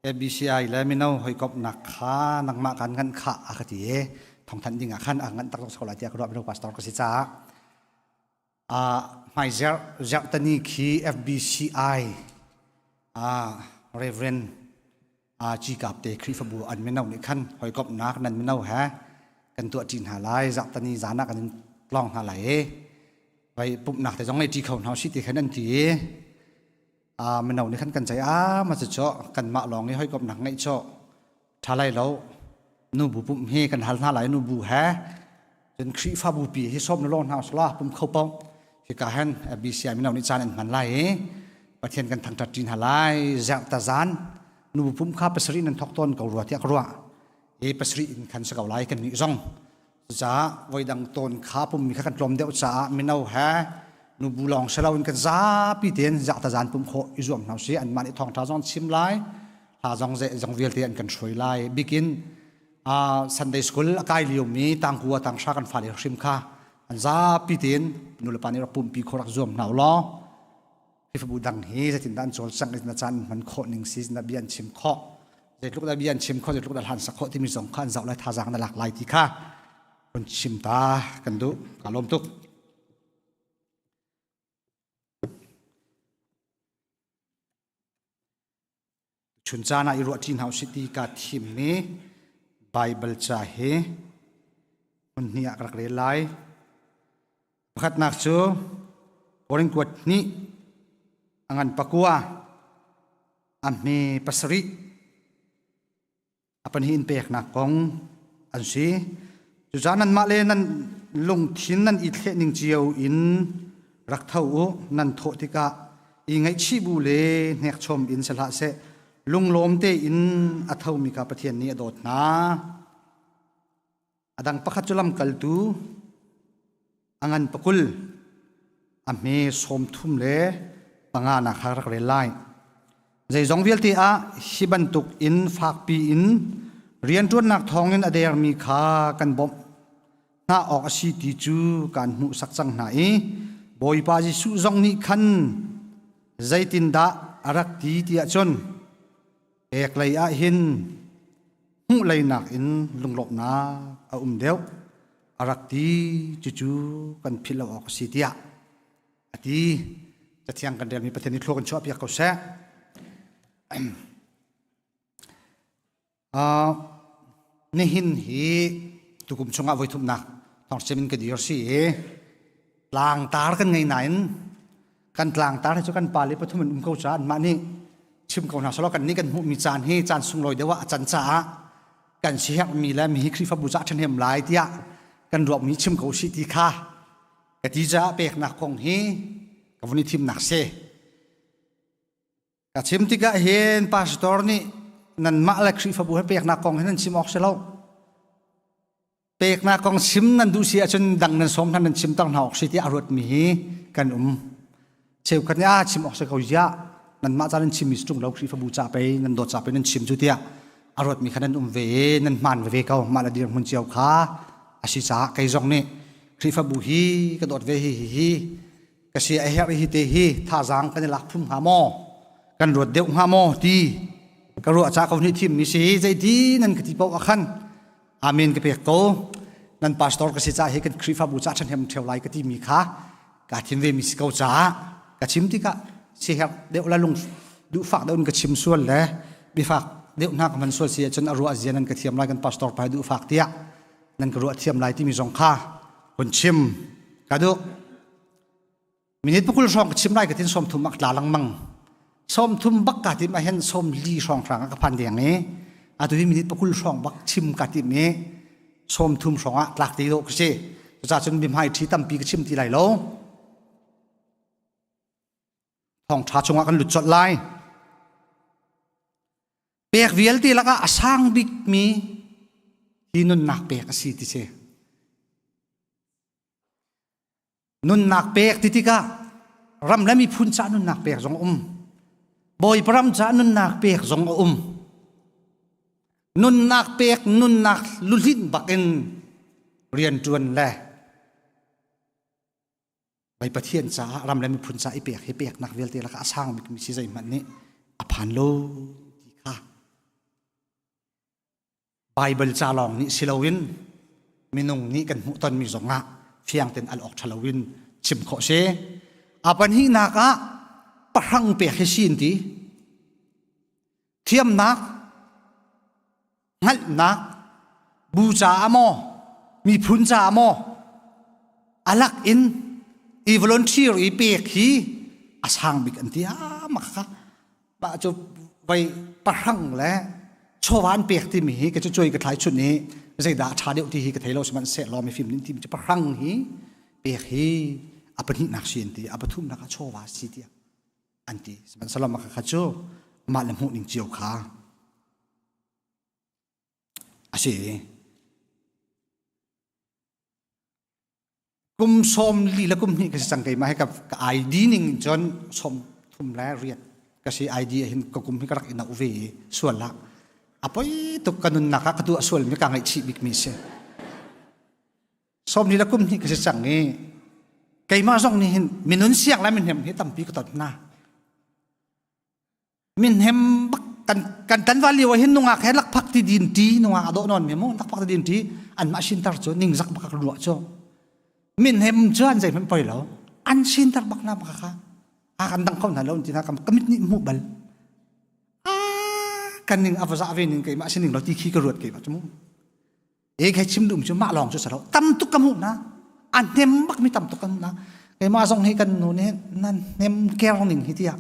ABCI le mino hawikomhnak kha nangmah kan ngan kha a ka ti i thawngthanh ding ah khan a ngan tak zong lai tiah ka ruah mino pastor ka si caah hmai zerh zerhtani khi FBCI Reverend Cikap te Khrihfabu an mino nih khan hawikomhnak nan mino he kan tuah ṭi hna lai zarhtani zan ah kan in tlawng hna lai i vai pumhnak te zong ngei ṭi kho hna usih ti khan an ti i. Mino nih khan kan cei a ma cu cho kanmah lawng i hawikomhnak ngeih cho ṭha lai lo. Nu bu pumh hi kan hal hna lai nu bu he cun Khrihfabu pi hi sawm na lawng hna usila pum kho paoh hika hen BCI mino nih caan an hman lai i Pathian kan thangṭhat ṭi hna lai. Zerh ta zan nu bu pumh kha pasarih nan thawk tawn ko rua tiah ka ruah. I pasarih in khan si ko lai kan nih zong. Cucaah voidang tawn kha pummi kha kan tlawm deuh caah mino he nubu lawng si loin kan zapi tein zahtazan pumh khawh i zuam hna usih. Anmah nih thawngṭha zong an chim lai, hla zong zong vialte an kan hruai lai. Bikin Sunday school a kai liomi tangkua tanghra kan fale hrim kha an zapi tein nulepa nih rak pumpi khawh rak zuam hna u law Khrihfabu dang hi zeitindah an cawlcangh i na caan an hman khawh ning si na bia an chim khawh zeitluk dah bia an chim khawh zeitluk dah hlan sak khawh timi zong kha an zoh lai thazaang na lak lai ti kha kun chim ta kan duh ka lawm tuk. Chun caan ah i ruahṭi hna usih ti kaa thimmi Baibal ca hi hmun hnih ah ka rak rel lai. Pakhatnak cu Korin kuat hnih a ngan pakua a hme pasarih a pahnih in peknak kong an si. Cucaah nanmah le nan lungthin nan i thleh ning cio in rak tho u. Nan thawh tikah i ngaihchih bu le hnekchom in si hlah seh. Lunglawm tein a thomi kha Pathian nih a dawt hna. A dang pakhat cu lamkaltu a ngan pakul a hme 30 le panga nak kha rak rel lai. Zeizong vialte ah hi bantuk in fakpi in rianṭuannak thawngin a dermi kha kan bawmh hna awk a si ti cu kaan hmuhsak cang hna i Bawipa Jesuh zong nih khan zeitindah a rak ti tiah cun Pek lei ah hin hmuh lei nakin lunglawmhnak a um deuh a rak ti. Cucu kan philh lo awk a si tiah a ti. Cathiang kan relmi Pathian nih thlua kan chuahpiak ko seh. Nihin hi tukum chungah voi thumnak thawngchim in ka dir si i tlangtar kan ngei nain kan tlangtar hi cu kan pale pathum an um ko caah anmah nih chim ko hna selaw kan nih kan hmuhmi caan hi caan sunglawi deuh ah a can caah kan siherhmi le mi hi Khrihfabu caah ṭhahnem lai tiah kan ruahmi chim ko sih ti kha ka ti caah peknak kong hi ka vun i thimnak si. Ka chim tikah hin pastor nih nanmah le Khrihfabu he peknak kong hi nan chim awk si lo. Peknak kong chim nan duh si ahcun dang nan sawm hna nan chim ter hna awk si tiah a ruatmi hi kan um. Cheukhat nih ah chim awk si ko ziah nanmah ca nan chimmi si ṭung lo Khrihfabu ca pei nan dawt ca pei nan chim cu tiah a ruatmi kha nan um ve i nan hmaan veve ko mah le dirhmun cio kha a si caah kei zong nih Khrihfabu hi ka dawt ve hi hi hi ka si a herh hi te hi thazaang kan i lak phum hnga maw kan ruat deuh hnga maw ti ka ruah ca ko nih thim mi si zeiti nan ka ti paoh ah khan amen ka pek ko nan pastor ka si ca hi kan Khrihfabu ca ṭhahnem ṭheo lai ka ti mi kha ka thim ve mi si ko caah ka chim tikah si herh deuh la lung duhfak deuh in ka chim sual le bifak deuh hna ka hman sual si ahcun a ruah zia nan ka thiam lai kan pastor pa duhfak tiah nan ka ruah thiam lai timi zong kha hun chim ka duh. Minute pakul hrawng ka chim lai ka tin 30 ak tla lengmang. 30 bak ka tim ahhin 40 hrawng hrang ka phan deng i atu hi minute pakul hrawng bak chim ka tim i 30 hrawng ah tlak ti dawh ka si. Cucaah cun mihmai ṭhi tampi ka chim ti lai lo. Thawngṭha chungah kan lut colh lai. Pek vialte lakah a sang bikmi hi nunnak pek a si ti si. Nunnak pek ti tikah ram le miphun caah nunnak pek zong a um. Bawipa ram caah nunnak pek zong a um. Nunnak pek nunnak luhlinh bakin rianṭuan le Bai Pathian caah ram le miphun caah i pek hi peknak vialte lakah a sang bikmi si zeihmanh nih a phan lo ti kha Baibal ca lawng nih si loin minung nih kan hmuhtonmi zongah fiang tein al awk ṭha loin chim khawh si. A pahnihnak ah pahrang pek hi si an ti. Thiamnak, hngalhnak, bu caah maw, miphun caah maw, alak in i volunteer i pek hi a sang bik an ti. Ma kha mah cu vai pahrang le chawva an pek timi hi ka cu cuai ka thlai chun i zeidah a ṭha deuh ti hi ka thei lo sihmanhsehlaw mifim nih timi cu pahrang hi pek hi a pahnihnak si an ti a pathumnak ah chawva si tiah an ti sihmanhsehlaw mah kha cu mah le hmuh ning cio kha a si. Kum 40 le kum hnih ka si cang keimah hi ka ID ning in cun 38 ka si ID hin ka kum hi ka rak i no ve i sual ah a poi tuk ka nunnak ah ka tuah sual mi ka ngaihchih bik mi si. 40 le kum hnih ka si cang i keimah zong nih hin minun siang le minhem hi tampi ka ton hna. Minhem bak kan kan tan va lio hin nungak he lakphak ti din ti nungak ado non mi mu lakphak ti din ti an mah sintar cu ningzak bak ruah cu minhem cu an zei hmanh poi lo an sintar bak na bak kha a kan dang kho hna lo ti na kam kamit nih hmuh bal a kan ning ava za ve ning keimah sining lo ti khi ka ruat keimah cu mu e kai chim dum cu mah lawng cu salo tam tuk ka hmuh na a hnem bak mi tam tuk kan na keimah zong hi kan nu nih nan hnem ker ning hi tiah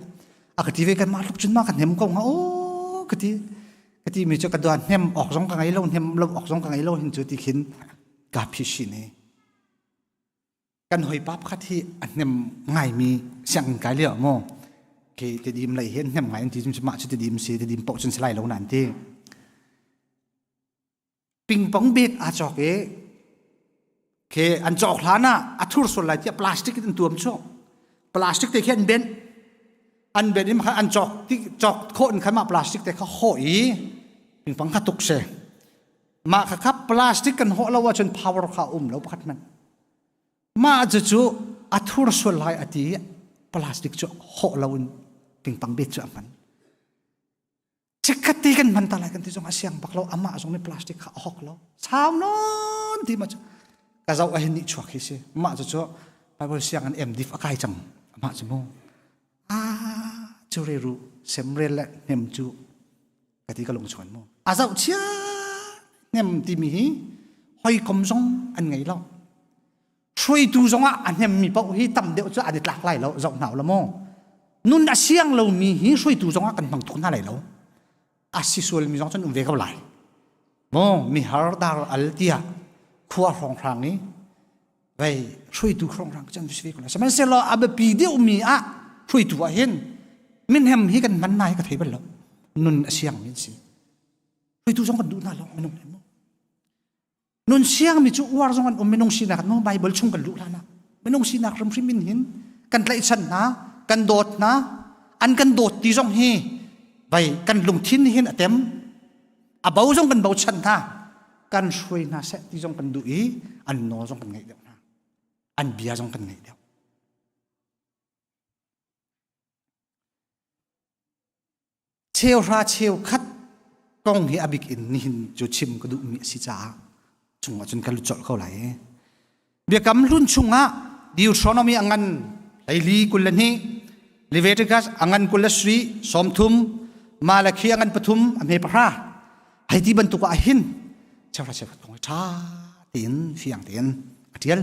a ka ti ve kan mah tluk cun ma ka hnem ko nga o ka ti ka ti mi cu ka duan hnem ok zong ka ngei lo hnem lo ok zong ka ngei lo hin cu ti khin ka phi shi ne kan hoi pa pakhat hi a hnem ngai mi sianginn kai lio mo ke te dim lei hi hnem ngai an ti mah cu te dim si te dim poh cun si lai lo na an ti Pingpong bet aa cawk i khi an cawk hlan ah a thur sual lai tiah plastic in an tuam chuak. Plastic te khi an benh. An benh in an cawk ti cawk khawh in khan mah plastic te kha hawh i pingpong kha tuk si. Mah kha kha plastic kan hawh lo ahcun power kha um lo pakhat hmanh. Mah cucu a thur sual lai a ti i plastic cu hawh lo in pingpang bet cu a hman. Chikkhat te kan hman ta lai kan ti zong a siang bak lo amah zong nih plastic kha a hok lo sau non ti ma cu ka zoh ahin nih chuak hi si mah cu cu Bible siang an MDiv a kai cang amah cu mu a cu re ru semrel le hnem cu ka ti ka lung chuan mu a zoh chia hnem timi hi hoikom zong an ngei lo hruaitu zongah a hnemmi paoh hi tam deuh cu an i tlak lai lo zoh hna u la maw nun a siang lomi hi hruaitu zongah kan hmang tuk hna lai lo a si sualmi zong cun um ve ko lai maw mi har dar al tiah khua hrawnghrang i vei hruaitu hrawnghrang cun si ve ko lai sihmanhsehlaw a biapi deuhmi ah hruaitu ah hin minhem hi kan hman na hi ka thei bal lo nun a siang mi an si hruaitu zong kan duh hna lo minung mu Nun siangmi cu uar zong an um minung sinak no Bible chung kan luh hlan ah minung sinak hrimhrim in hin kan tlaihchan hna kan dawt hna an kan dawt ti zong hi vai kan lungthin hin a tem a bo zong kan bochan hna kan hruai hna seh ti zong kan duh i an nawl zong kan ngaih deuh hna an bia zong kan ngaih deuh Cheuhra cheukhat kong hi a bik in nihin cu chim ka duhmi a si caah chungah cun ka lut colh ko lai. Biakam hlun chungah Deuteronomy a ngan hleili 22, Leviticus a ngan 23, 30, Malakhi a ngan pathum a hme pahra. Hei ti bantuk ah hin cheuhra cheukhat kong hi ṭha tein fiang tein a ṭial.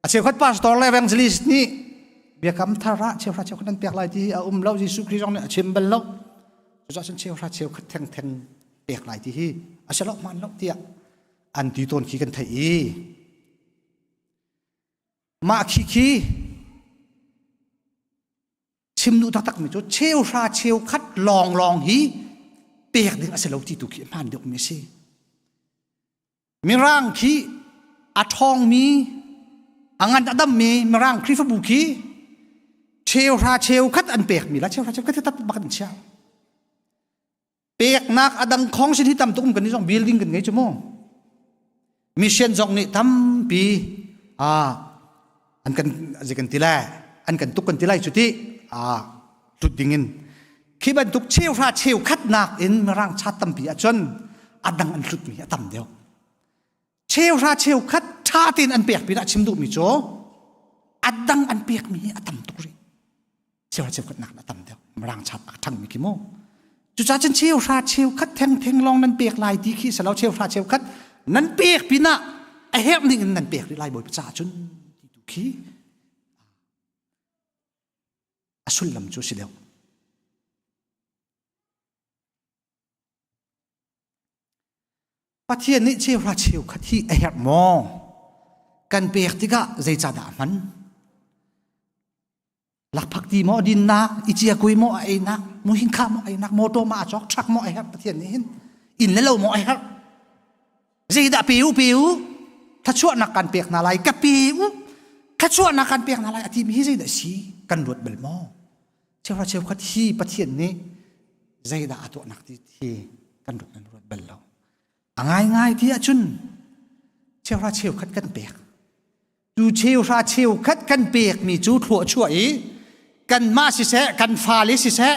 A cheukhat pastor le evangelist nih biakam thar ah cheuhra cheukhat an pek lai ti a um lo Jesuh Khrih zong nih a chim bal lo. Cucaah cun cheuhra cheukhat thengtheng pek lai ti hi a si lo hmaan lo tiah an ti tawn khi kan theih i mah khi khi chim duh taktak mi cu cheuhra cheukhat lawnglawng hi pek ding a si lo ti tu khi hmaan deuh mi a si. Mirang khi a ṭhawngmi, a ngan a dammi Mirang Khrihfabu khi cheuhra cheukhat an pekmi la cheuhra cheukhat hi tam bak an chia. Peknak a dang khong sin hi tam tuk um kan ni zong building kan ngei cu mu. Mission zong nih tampi a an kan zei kan ti lai an kan tuk kan ti lai cu ti a tlut ding in khi bantuk cheuhra cheukhat nak in mirang chat tampi ahcun a dang an hlutmi a tam deuh cheuhra cheukhat ṭha tein an pek pinah chim duhmi cu a dang an pekmi hi a tam tuk rih cheuhra cheukhat nak a tam deuh mirang chat a ṭhangmi khi mu cucaah cun cheuhra cheukhat thengtheng lawng nan pek lai ti khi salo cheuhra cheukhat nan pek pinah a herh ning in nan pek rih lai bawipa caah cun ti tu khi a. A sullam cu si deuh. Pathian nih cheuhra cheukhat hi a herh maw? Kan pek tikah zeicahdah a hman? Lakphak ti maw dinnak, i cia kui maw a einak, muhingkha maw a einak, motor ma a cawk, truck maw a herh Pathian nih hin inn le lo maw a herh? Zeidah pe u pe u thluachuahnak kan pek hna lai ka pe u thluachuahnak kan pek hna lai a timi hi zeidah si kan ruat bal maw? Cheuhra cheukhat hi Pathian nih zeidah a tuahnak ti hi kan ruat kan ruat bal lo. A ngaingai ti ahcun cheuhra cheukhat kan pek. Cu cheuhra cheukhat kan pekmi cu thluachuah i kanmah siseh kan fale siseh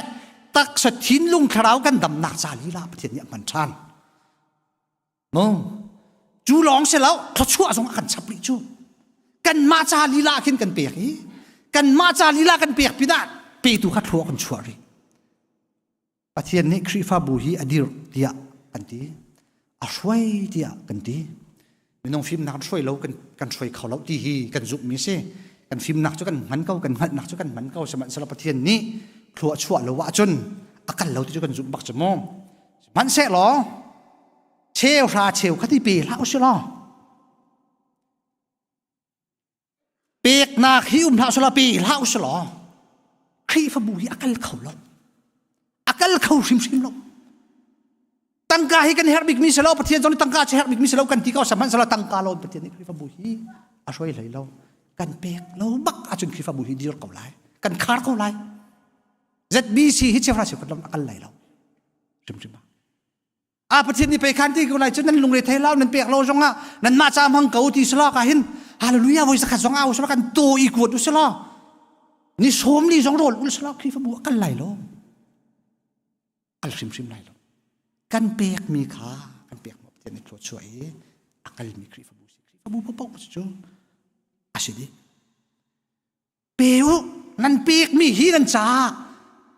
taksa thinlung thlarau kan damnak ca lila Pathian nih a hman ṭhan. Mu cu lawng si lo thluachuah zong a kan chap rih cu. Kanmah ca lila khin kan pek i kanmah ca lila kan pek pinah petu kha thlua kan chuah rih. Pathian nih Khrihfabu hi a dirh tiah kan ti. A hruai tiah kan ti. Minung fimnak hruai lo kan kan hruai kho lo ti hi kan zumhmi si. Kan fimnak cu kan hman ko, kan hngalhnak cu kan hman ko. Sihmanhsehlaw Pathian nih thlua chuah lo ahcun a kal lo ti cu kan zumh bak cu mu. Sihmanhsehlaw cheu hra cheu kha ti pe hlah usih law peknak hi um hlah selaw pe hlah usih law Khrihfabu hi a kal kho lo a kal kho hrimhrim lo tangka hi kan herh bikmi si lo Pathian zong nih tangka cu herh bikmi si lo kan ti ko sihmanhsehlaw tangka lo Pathian nih Khrihfabu hi a hruai hlei lo kan pek lo bak ahcun Khrihfabu hi dir ko lai kan khar ko lai ZBC hi cheuhra cheukhat lam a kal lai lo hrimhrim a Pathian nih pei khan ti ko lai cu nan lungre thei lo nan pek lo zong ah nan mah ca hmang ko ti selaw ka hin hallelujah voi zakhat zong au selaw kan to i kuat u selaw ni sawm li zong rawl ul selaw Khrihfabu a kal lai lo kal hrimhrim lai lo kan pek mi kha kan pek mo Pathian nih thlua chuah i a kal mi Khrihfabu si Khrihfabu paoh cu a si dih Pe u, nan pekmi hi nan caah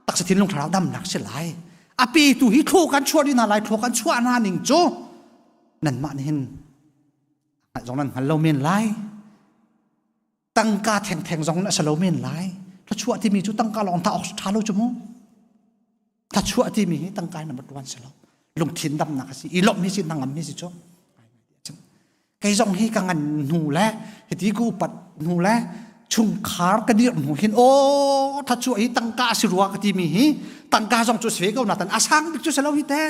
taksa thinlung thlarau damnak si lai. A petu hi thlaw kan chuah dih hna lai, thlaw kan chuah hna ning cu nanmah nih hin hngalh zong nan hngal lo men lai. Tangka thengtheng zong na si lo men lai. Thluachuah timi cu tangka lawng ta awk ṭha lo cu mu. Thluachuah timi hi tangka in number one si lo. Lungthin damnak a si, i lawmh hi si, nangam hi si cu. Kei zong hi ka ngan hnu le hiti ku upat hnu le chungkhar ka dir hnu hin aw thachuah hi tangka si rua ka timi hi tangka zong cu si ve ko na tan a sang bik cu si lo hi te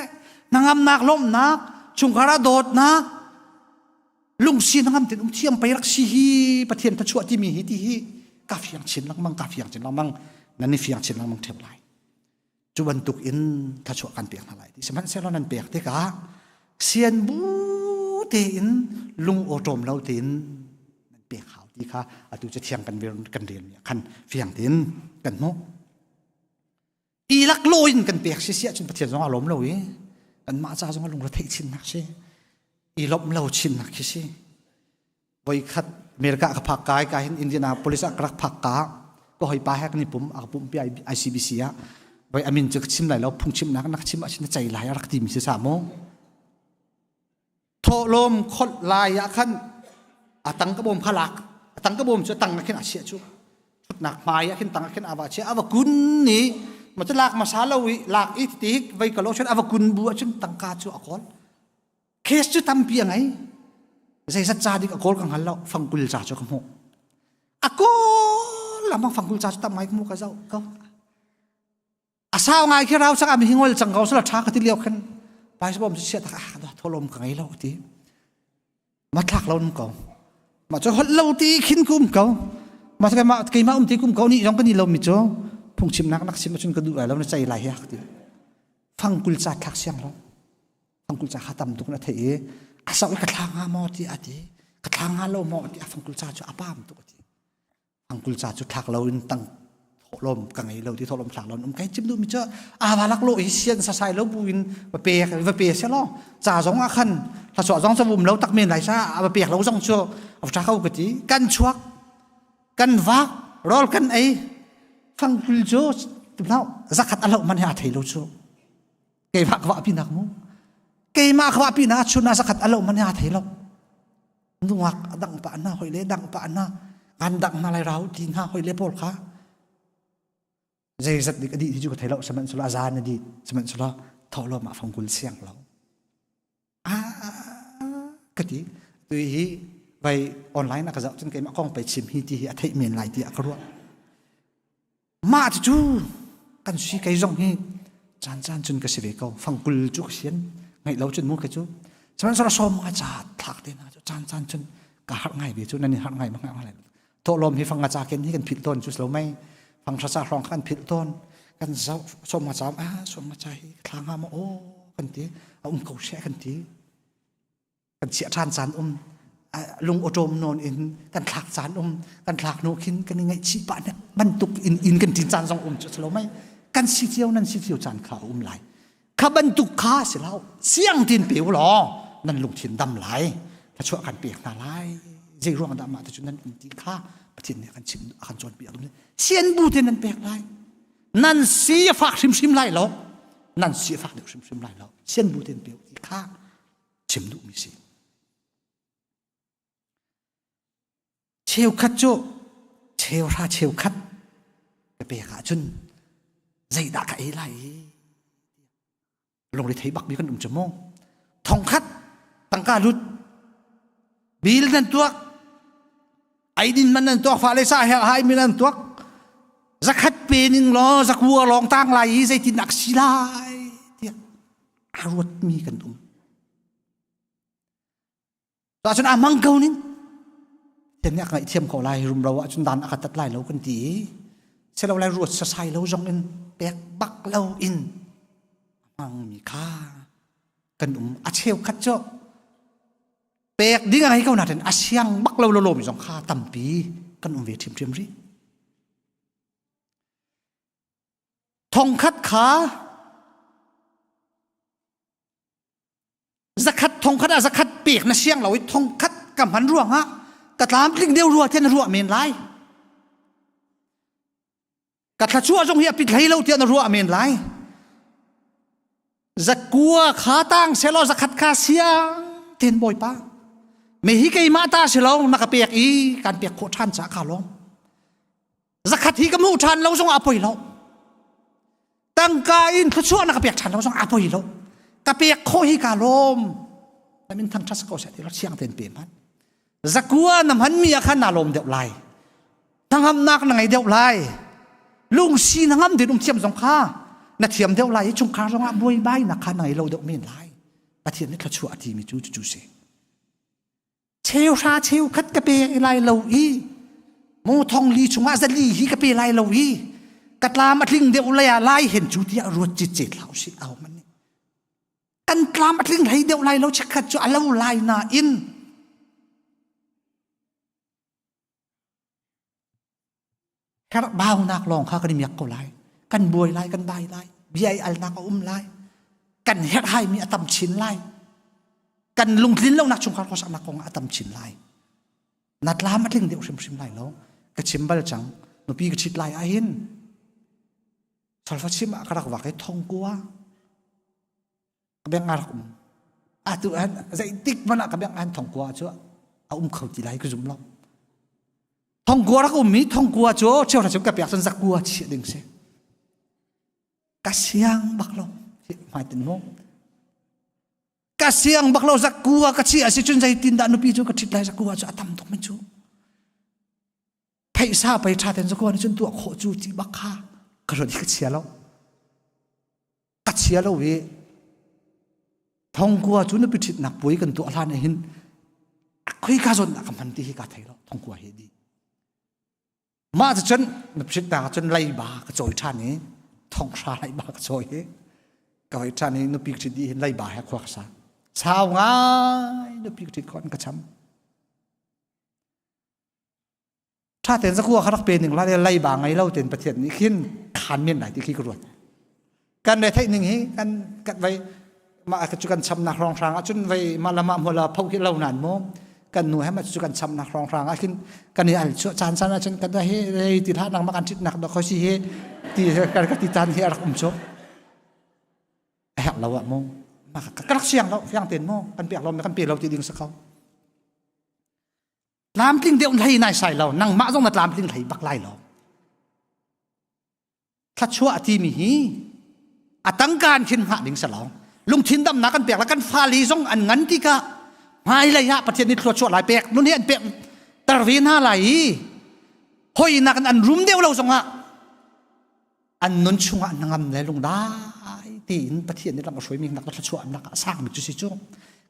hnangamnak lawmhnak chungkhar ah dawtnak lungsi hnangam tin um thiam pei rak si hi Pathian thachuah timi hi ti hi ka fiang chin lengmang ka fiang chin lengmang nan i fiang chin lengmang theu lai Cu bantuk in thluachuah kan pek hna lai ti sihmanhsehlaw nan pek tikah sian bu tein lung awṭawm lo tein nan pek hau ti kha atu cu thiang kan kan relmi ah khan fiang tein kan hmuh. I laklaw in kan pek si si ahcun Pathian zong a lawm lo i kanmah ca zong a lungre theih chinnak si i lawmh lo chinnak khi si. Voikhat America ka phak ka ka hin Indianapolis ah ka rak phak ka ka hoipa he kan i pum a ka pumpi ICBC ah voi amin cu ka chim lai lo phungchimnak na ka chim ahcun na cei lai a rak timi si sa mu thawhlawm kholh lai ah khan a tang ka bawm kha lak a tang ka bawm cu a tang ah khin a chiah cu thutnak hmai ah khin tang ah khin ava chia ava kun ni ma cu lak masa lo i lak i ti vai ka lo chen ava kun bu ahcun tangka cu a kawl Case cu tampi a ngei. Zeizat ca dik a kawl ka hngal lo. Fangkul ca cu ka hmuh. A kawl lamang fangkul ca cu tam ngai ka hmuh ka zoh ko. A sau ngai khi rau sak am hingol cang ko sala tha ka ti lio khan pai bom cu sia tak ah da tholom ka ngei lo ti. Ma thlak lo ko. Ma cu holh lo ti khin kum ko. Ma ke ma keimah um ti kum ko ni zong kan ni lo mi cu phungchimnak nak sim ahcun ka duh lai lo na cei lai hi ti. Fangkul ca thlak siang lo. Fangkul ca kha tam tuk na theih i a sau i ka thla hnga maw ti a ti ka thla hnga lo maw ti a fangkul ca cu a pam tuk a ti fangkul ca cu thlak lo in tang thawhlawm ka ngei lo ti thawhlawm thlak lo um kai chim duh mi cu ava lak lo hi sian sasai lo bu in va pe va pe se lo ca zong ah khan thlasua zong cu um lo tak men lai sa va pek lo zong cu a tha ko ka ti kan chuak kan vak rawl kan ei fangkul cu zakhat a lo man he a thei lo cu keimah ka vahpi nak mu keimah ka vahpi nak chun zakhat alo man ya thei lo nuak dang pa na hoi le dang pa na kan dang na lai rau ti na hoi le pawl kha. Zeizat dik a dih ti cu ka thei lo sihmanhsehlaw a zan a dih sihmanhsehlaw thawhlawm ah fangkul siang lo. Ah ka ti. Tu hi vai online a ka zoh cun keimah kong pei chim hi ti hi a theih men lai tiah ka ruah. Mah cu kan si kei zong hi caan caan cun ka si ve ko. Fangkul cu ka sian ngaih lo cun mu ke cu. Sihmanhsehlaw sawm nga ca thlak te hna cu caan caan cun ka harh ngai ve cu nan i harh ngai ma ngai Thawhlawm hi fang nga ca ken hi kan philh tawn cu lo mei. Fang hra ca hrawng kha kan philh tawn. Kan zoh sawm nga ca ah sawm nga ca hi thla nga ma aw kan ti. A um ko she kan ti. Kan chiah ṭhan caan um lung awṭawm nawn in kan thlak caan um kan thlak hnu khin kan i ngaihchih pah nek bantuk in in kan ṭin caan zong um cu lo mei kan si cio nan si cio caan kha a um lai kha bantuk kha si lo siang tin pe u law nan lungthin dam lai thluachuah kan pek hna lai zei ruang dah mah te cu nan um ti kha Pathian nih a kan chim a kan cawnpiak sian bu te nan pek lai nan si a fak hrimhrim lai lo nan si a fak deuh hrimhrim lai lo sian bu ten pe ti kha chim duhmi si cheukhat cu cheuhra cheukhat ka pek ahcun zeidah ka ei lai i lungre thei bak mi kan um cu mu thongkhat tangka lut bil nan tuak eidin man nan tuak fa le sa her hai mi nan tuak zakhat pe ning law zakua lawng tang lai i zeitin ak si lai tiah a ruat mi kan um Cun a mang ko ning Pathian nih a ka ngaihthiam ko lai rumro ahcun dan a ka tat lai lo kan ti i silo lai ruat sasai lo zong in pek bak lo in a hmangmi kha kan um a cheukhat cu pek ding a ngei ko nain a siang bak lo lomi zong kha tampi kan um ve ṭhiamṭhiam rih. Thongkhat kha Zakhat thongkhat ah zakhat pek na siang lo i thongkhat ka hman ruangah ka tlamtling deuh rua tiah na ruah men lai. Ka thlachuah zong hi a pit hlei lo tiah na ruah men lai. Zakua kha tang selaw zakhat kha siang ten bawipa. Me hi keimah ta si lo na ka pek i kan pek khawh ṭhan ca ka lawm. Zakhat hi ka hmuh ṭhan lo zong ah poi lo. Tangka in thluachuah na ka pek ṭhan lo zong ah poi lo. Ka pek khawh hi ka lawm. Na min thang ṭhat ko seh ti lo siang tein pe hmanh. Zakua na hman mi ah khan naa lawm deuh lai. Hnangamnak na ngei deuh lai. Lungsi na ngam din um thiam zong kha na thiam deuh lai i chungkhar zong ah buaibai nak kha na ngei lo deuh men lai. Pathian nih thluachuah a timi cu cucu si. Cheuhra cheukhat ka pe lai lo i mu thong li chungah zali hi ka pe lai lo i ka tlam a tling deuh lei ah lai hen cu tiah ruat citcet hlah usih au man nih kan tlam a tling hlei deuh lai lo chikkhat cu a lo lai nain Herhbaunak lawng kha kan i miak ko lai. Kan buai lai, kan bai lai. Bia i alnak a um lai. Kan herhhaimi a tam chin lai. Kan lungtlin lonak chungkhar khuasaknak kong ah a tam chin lai. Na tlam a tling deuh hrimhrim lai lo. Ka chim bal cang. Nupi ka ṭhit lai ahhin solfa chim ah ka rak vak i thongkua ka beng a rak um. Atu an zeitik hmanh ah ka beng an thongkua cu a um kho ti lai ka zum lo. Thongkua rak um i thongkua cu cheuhra cheu ka pek cun zakua chiah ding si. Ka siang bak lo. Hmai tin mu. Ka siang bak lo zakua ka chiah si cun zeitin dah nupi cu ka ṭhit lai zakua cu a tam tuk min cu. Pheisa pei ṭha ten zakua nih cun tuah khawh cu ti bak kha ka ruat i ka chia lo. Ka chia lo i thongkua cu nupi ṭhitnak puai kan tuah hlan ah hin khoi ka zawn dah ka hman ti hi ka thei lo thongkua hi di mah cu cun nupi ṭhitnak ah cun leiba ka cawi ṭhan i thonghra leiba ka cawi i ka hoi ṭhan i nupi ka ṭhit dih hin leiba he khua ka sa sau ngai nupi ka ṭhit khawh in ka cham Ṭha tein zakua kha rak pe ning la leiba ngei lo tein Pathian nih khin khan men lai ti khi ka ruat. Kan re theih ning hi kan kan vai mah cu kan chamnak hrawng hrang ah cun vai mah la mah hmula pho khi lo nan mu kan nu he ma cu kan chamnak hrawng hrang ah khin kan i al chu caan caan ah cun kan he rei ti hlah nang ma kan ṭhit nak do khoi si hi ti kan ka ti caan hi a rak um chu a herh lo ah mu ma ka rak siang lo fiang ten mu kan pek lo kan pe lo ti ding sa ko Tlamtling deuh hlei nai sai lo. Nangmah zong na tlamtling hlei bak lai lo. Thluachuah timi hi a tangka in khin hngah ding si lo. Lungthin damnak kan pek la kan fale zong an ngan tikah hmailei ah Pathian nih thluachuah lai pek nun hi an pek ter ve hna lai i hoi nak in an rum deuh lo zongah an nun chungah hnangam le lungdai tiin Pathian nih lam a hruaimi nak thluachuah nak a sangmi cu si cu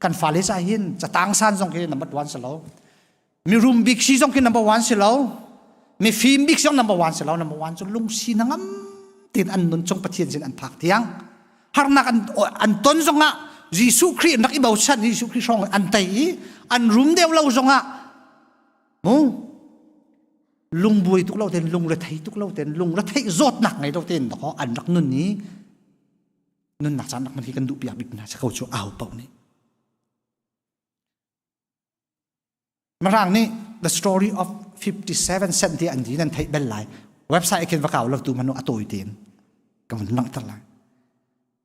kan fale ca hin catang san zong khi number one si lo mirum bik si zong khi number one si lo mifim bik zong number one si lo number one cu lungsi hnangam tiin an nun chung Pathian sin an phak tiang harnak an an ton zongah Jesuh Khrih nak i bochan Jesuh Khrih hrawng an tei i an rum deuh lo zongah mu lungbuai tuk lo ten lungrethei tuk lo ten lungretheih zawtnak ngei lo ten dakaw an rak nun i nunnak caan rak man hi kan duh piak bik hna ko cu au paoh nih Mirang nih the story of 57 cent ti an ti nan theih bel lai website khin va kau lo tu manu a tawi tein ka vun langhter lai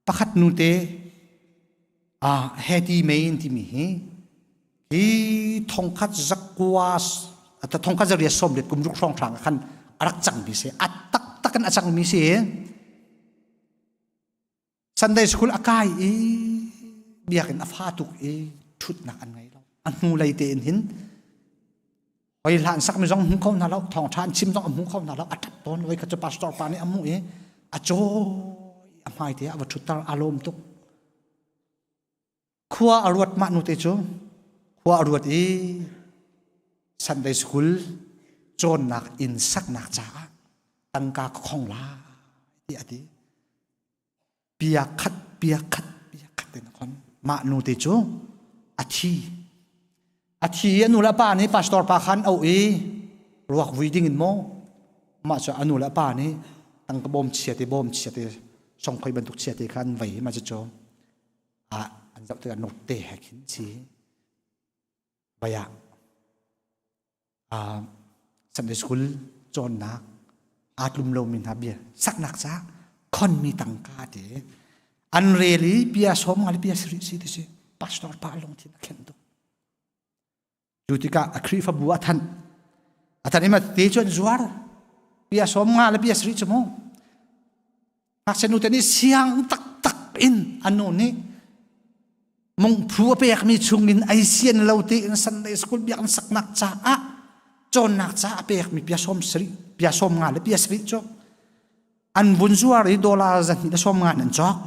pakhat nu te a Hetty Main timi hi hi thongkhat zakua ta thongkhat zaria som let kum ruk hrawng hrang khan a rak cang mi si a tak tak in a cang mi si Sunday school a kai i biakinn a fa tuk i ṭhutnak an ngei lo. A hnu lei tein hin hoi hlan sakmi zong hmu kho hna lo, thawngṭha an chim zong a hmu kho hna lo, a ṭap tawn. Voi khat cu pastor pa nih a hmuh i a cawi a hmai te ah a va ṭhutter, a lawm tuk. Khua a ruat mah nu te cu khua a ruat i Sunday school cawnnak inn saknak caah tangka ka khong lai ti a ti. Pia khat pia khat pia khat in a khon. Mah nu te cu a thi. A thi i a nu le a pa nih pastor pa khan auh i ruak vui ding in maw mah cu a nu le a pa nih tangka bawm chia te bawm chia te songkhoi bantuk chia te kha an vei ma cu ah an zoh tikah note te he khin si vai ah Sunday school cawnnak aa tlum lomi hna bia saknak ca khonmi tangka te an rel i bia som nga le bia sarih si ti si pastor pa lungthin a khenh tuk cu tikah a Khrihfabu a thanh a thanh i ma te cu an zuar bia som nga le bia sarih cu mu Ngakchia nute nih siang taktak in an nu nih mungphu a pekmi chungin ei sian lo tiin Sunday school biakinn saknak caah cawnnak caah a pekmi pia sawm sarih pia sawm nga le pia sarih cu an vun zuar i dollar 250 in an cawk.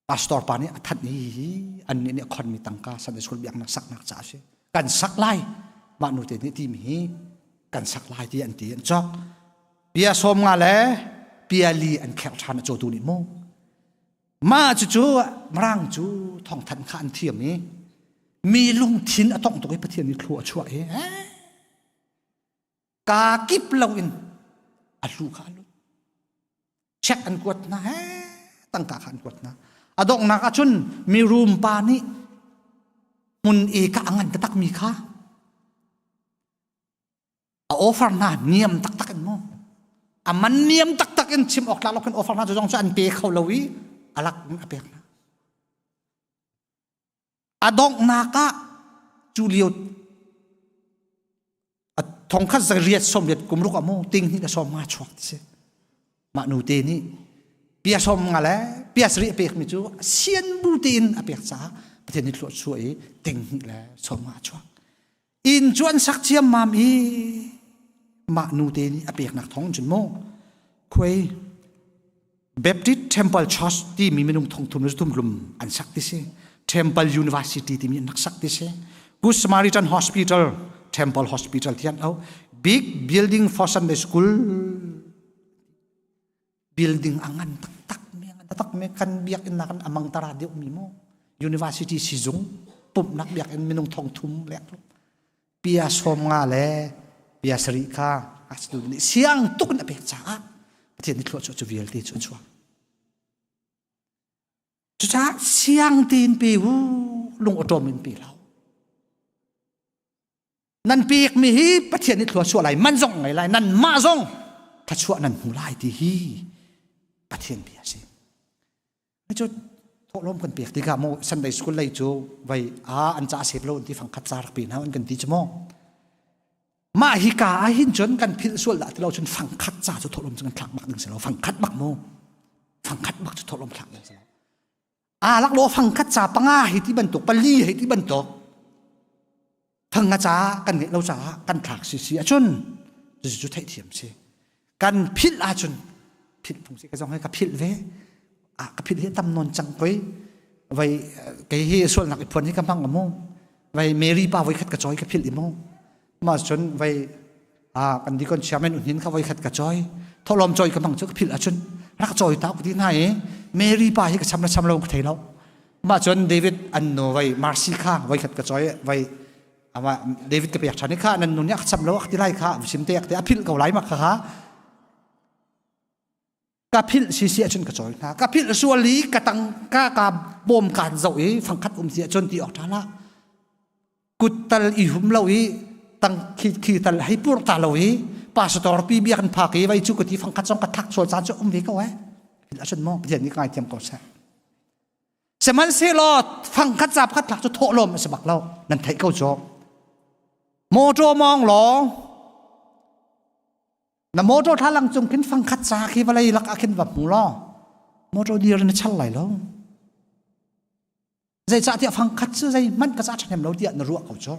Pastor pa nih a thanh hi hi annih nih a khonmi tangka Sunday school biaknak saknak caah a si. Kan sak lai. Mah nu te nih timi hi kan sak lai ti an ti an cawk. Pia sawm nga le pia li an kherh ṭhan a cawtu nih mu. Mah cucu Mirang cu thawngthanh kha an thiam i mi lungthin a tongh tuk i Pathian nih thlua a chuah i ka kip loin a hlu kha a lut. Check an kuat hna he tangka kha an kuat hna. A donghnak ahcun mirum pa nih hmun e ka a ngan taktak mi kha a offer hna niam taktak in mu. A man niam taktak in chim awk tlak lo khin offer hna cu zong cu an pe kho lo i a lak in a pek hna. A donghnak ah cu lio a thongkhat zariat sawmriat kum ruk amu ting hnih le sawm nga chuak ti si mah nu te nih pia sawm nga le pia sarih a pekmi cu sian bu tein a pek caah Pathian nih thluah chuah i ting hnih le sawm nga chuak inn cu an sak ciammam i mah nu te nih a peknak thawng cun mu khuai Baptist Temple Church timi minung thongthum le thum hlum an sak ti si Temple University timi an rak sak ti si Good Samaritan Hospital Temple Hospital ti an au Big Building for Sunday School building a ngan taktak mi a ngan taktak mi kan biakinn nak in amang tara deuh mi mu university sizung pumhnak biakinn minung thongthum lek pia som nga le pia sarih kha a nih siang tuk in a pek caah Pathian nih thluachuah cu vialte cu a chuak. Cucaah siang tein pe u lung awṭawm in pe lo. Nan pekmi hi Pathian nih thluachuah lai man zong ngei lai nan mah zong thluachuah nan hmu lai ti hi Pathian bia a si. Cu thawhlawm kan pek tikah mu Sunday school lei cu vai a an ca sep lo an ti fangkhat ca rak pe hna an kan ti cu mu. Mah hi ka ah hin cun kan philh sual dah ti lo cun fangkhat ca cu thawhlawm cu kan thlak bak ding si lo. Fangkhat bak mu. Fangkhat bak cu thawhlawm thlak ding si lo. Aa lak lo fangkhat ca panga hei ti bantuk pali hei ti bantuk fanga ca kan ngeih lo caah kan thlak si si ahcun cucu cu theihthiam si. Kan philh ahcun philh phung si ka zong hi ka philh ve. Ah ka philh hi tam nawn cang koi. Vai kei hi sualnak i phuan hi ka hmang amu. Vai Mary pa voi khat ka choi ka philh i mu. Ma cun vai a kan di kon chairman unhin kha voi khat ka choi. Tholom choi ka hmang chu ka philh ahcun rak choi ta ku ti na i Mary pa hi ka cham la cham lo ka thei lo. Ma cun David an nu vai Marcy kha voi khat ka choi vai ama David ka pek ṭhan i kha nan nun nih a cham lo a ti lai kha sim te te a philh ko lai ma kha kha ka philh si si ahcun ka cawi hna ka philh sual i ka tang ka ka bawm kaan zoh i fangkhat um si ahcun ti awk ṭha la kut tal i hum lo i tang khi khi tal hei pur ta lo i pastor pi bia kan phak i vai cu ka ti fangkhat zong ka thak sual caan cu um ve ko eh philh ahcun maw Pathian nih ka ngaithiam ko seh Sihmanhsehlaw fangkhat zap khat thlak cu thawhlawm a si bak lo. Nan theih ko cu. Motor mawng law na motor thlalang cung khin fangkhat ca khi vawlei lak ah khin va hmu law motor dir na chal lai lo. Zeicahtiah fangkhat cu zeihmanh ka ca ṭhahnem lo tiah na ruah ko cu.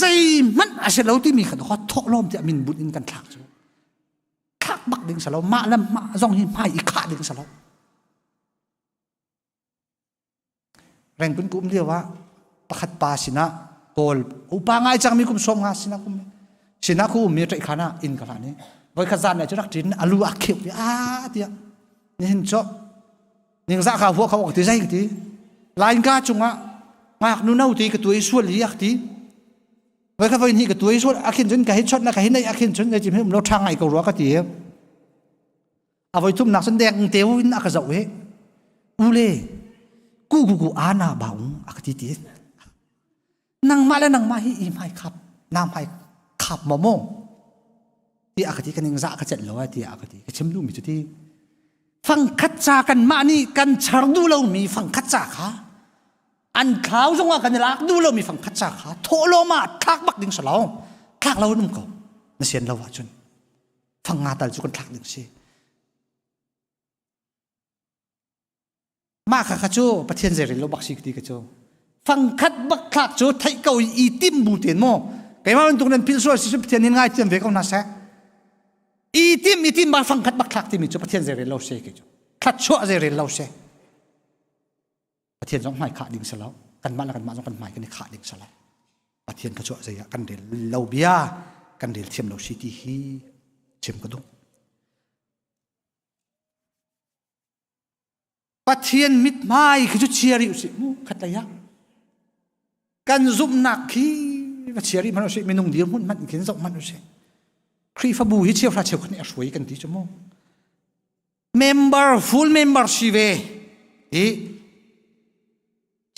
Zeihmanh a si lo timi kha thawhlawm tiah min bunh in kan thlak cu. Thlak bak ding si lo. Mah le mah zong hi hmai i khah ding si lo. Rengkun ka um lio ah pakhat pa sinah kawl upa ngai cangmi kum som nga sinah kum sinah ku ummi ṭaih khan ah inn ka hlan i voikhat zan le cu rak ṭin alu a kheuh i a tiah nihin cu ningzah ka huah kho ti zei ka ti lainka cungah ngaknu no ti ka tuai sual hi ak ti voikhat voi hnih ka tuai sual akhin cun ka hi chawt na ka hi nei akhin cun zei cim hi um lo ṭha ngai ko rua ka ti A voi thumnak cun deng teu in a ka zoh i ule ku ku ku ana baung a ka ti ti. Nangmah le nangmah hi i hmai khap na hmai khap maw maw ti a ka ti ka ning za ka celh lo a ti a ka ti ka chim duhmi cu ti fangkhat ca kan mah nih kan char duh lomi fangkhat ca kha an thlau zongah kan i lak duh lomi fangkhat ca kha thawhlawm ah thlak bak ding si lo thlak lo in um ko na sian lo ahcun fang nga tal cu kan thlak ding si mah kha kha cu pathian zeirel lo bak si ti ka cu fangkhat bak thlak cu theih ko i tim bu ten mo keimah bantuk nan phil sual si cu pathian nin ngai thiam ve ko na seh i tim i tim ba fangkhat bak thlak timi cu pathian zeirel lo se ke cu thlat chuah zeirel lo se Pathian zong hmai khah ding si lo kanmah le kanmah zong kan hmai kan i khah ding si lo Pathian ka chuah zei ah kan rel lo bia kan rel thiam lo si ti hi chim ka duh Pathian mithmai khi cu chia rih usih mu khat lei ah kan zumhnak khi va chia rih hmanh usih minung dirhmun hmanh khin zoh hmanh usih Khrihfabu hi cheuhra cheukhat nih a hruai kan ti cu mu Member full member si ve i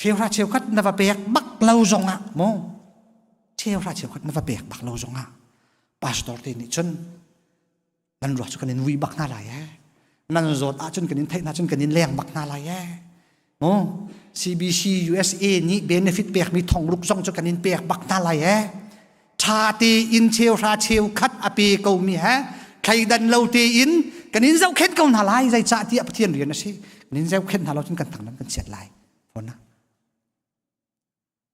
cheuhra cheukhat na va pek bak lo zongah mu cheuhra cheukhat na va pek bak lo zongah pastor te nih cun nan ruak cu kan in vui bak hna lai ee nan zawt ahcun kan in theih hna cun kan in leng bak hna lai ee mu CBC USA nih benefit pekmi thongruk zong cu kan in pek bak hna lai ee ṭha tein cheuhra cheukhat a pe komi he thleidan lo tein kan in zohkhenh ko hna lai zeicah tiah Pathian rian a si kan in zohkhenh hna lo cun kan thang kan chiat lai fawn na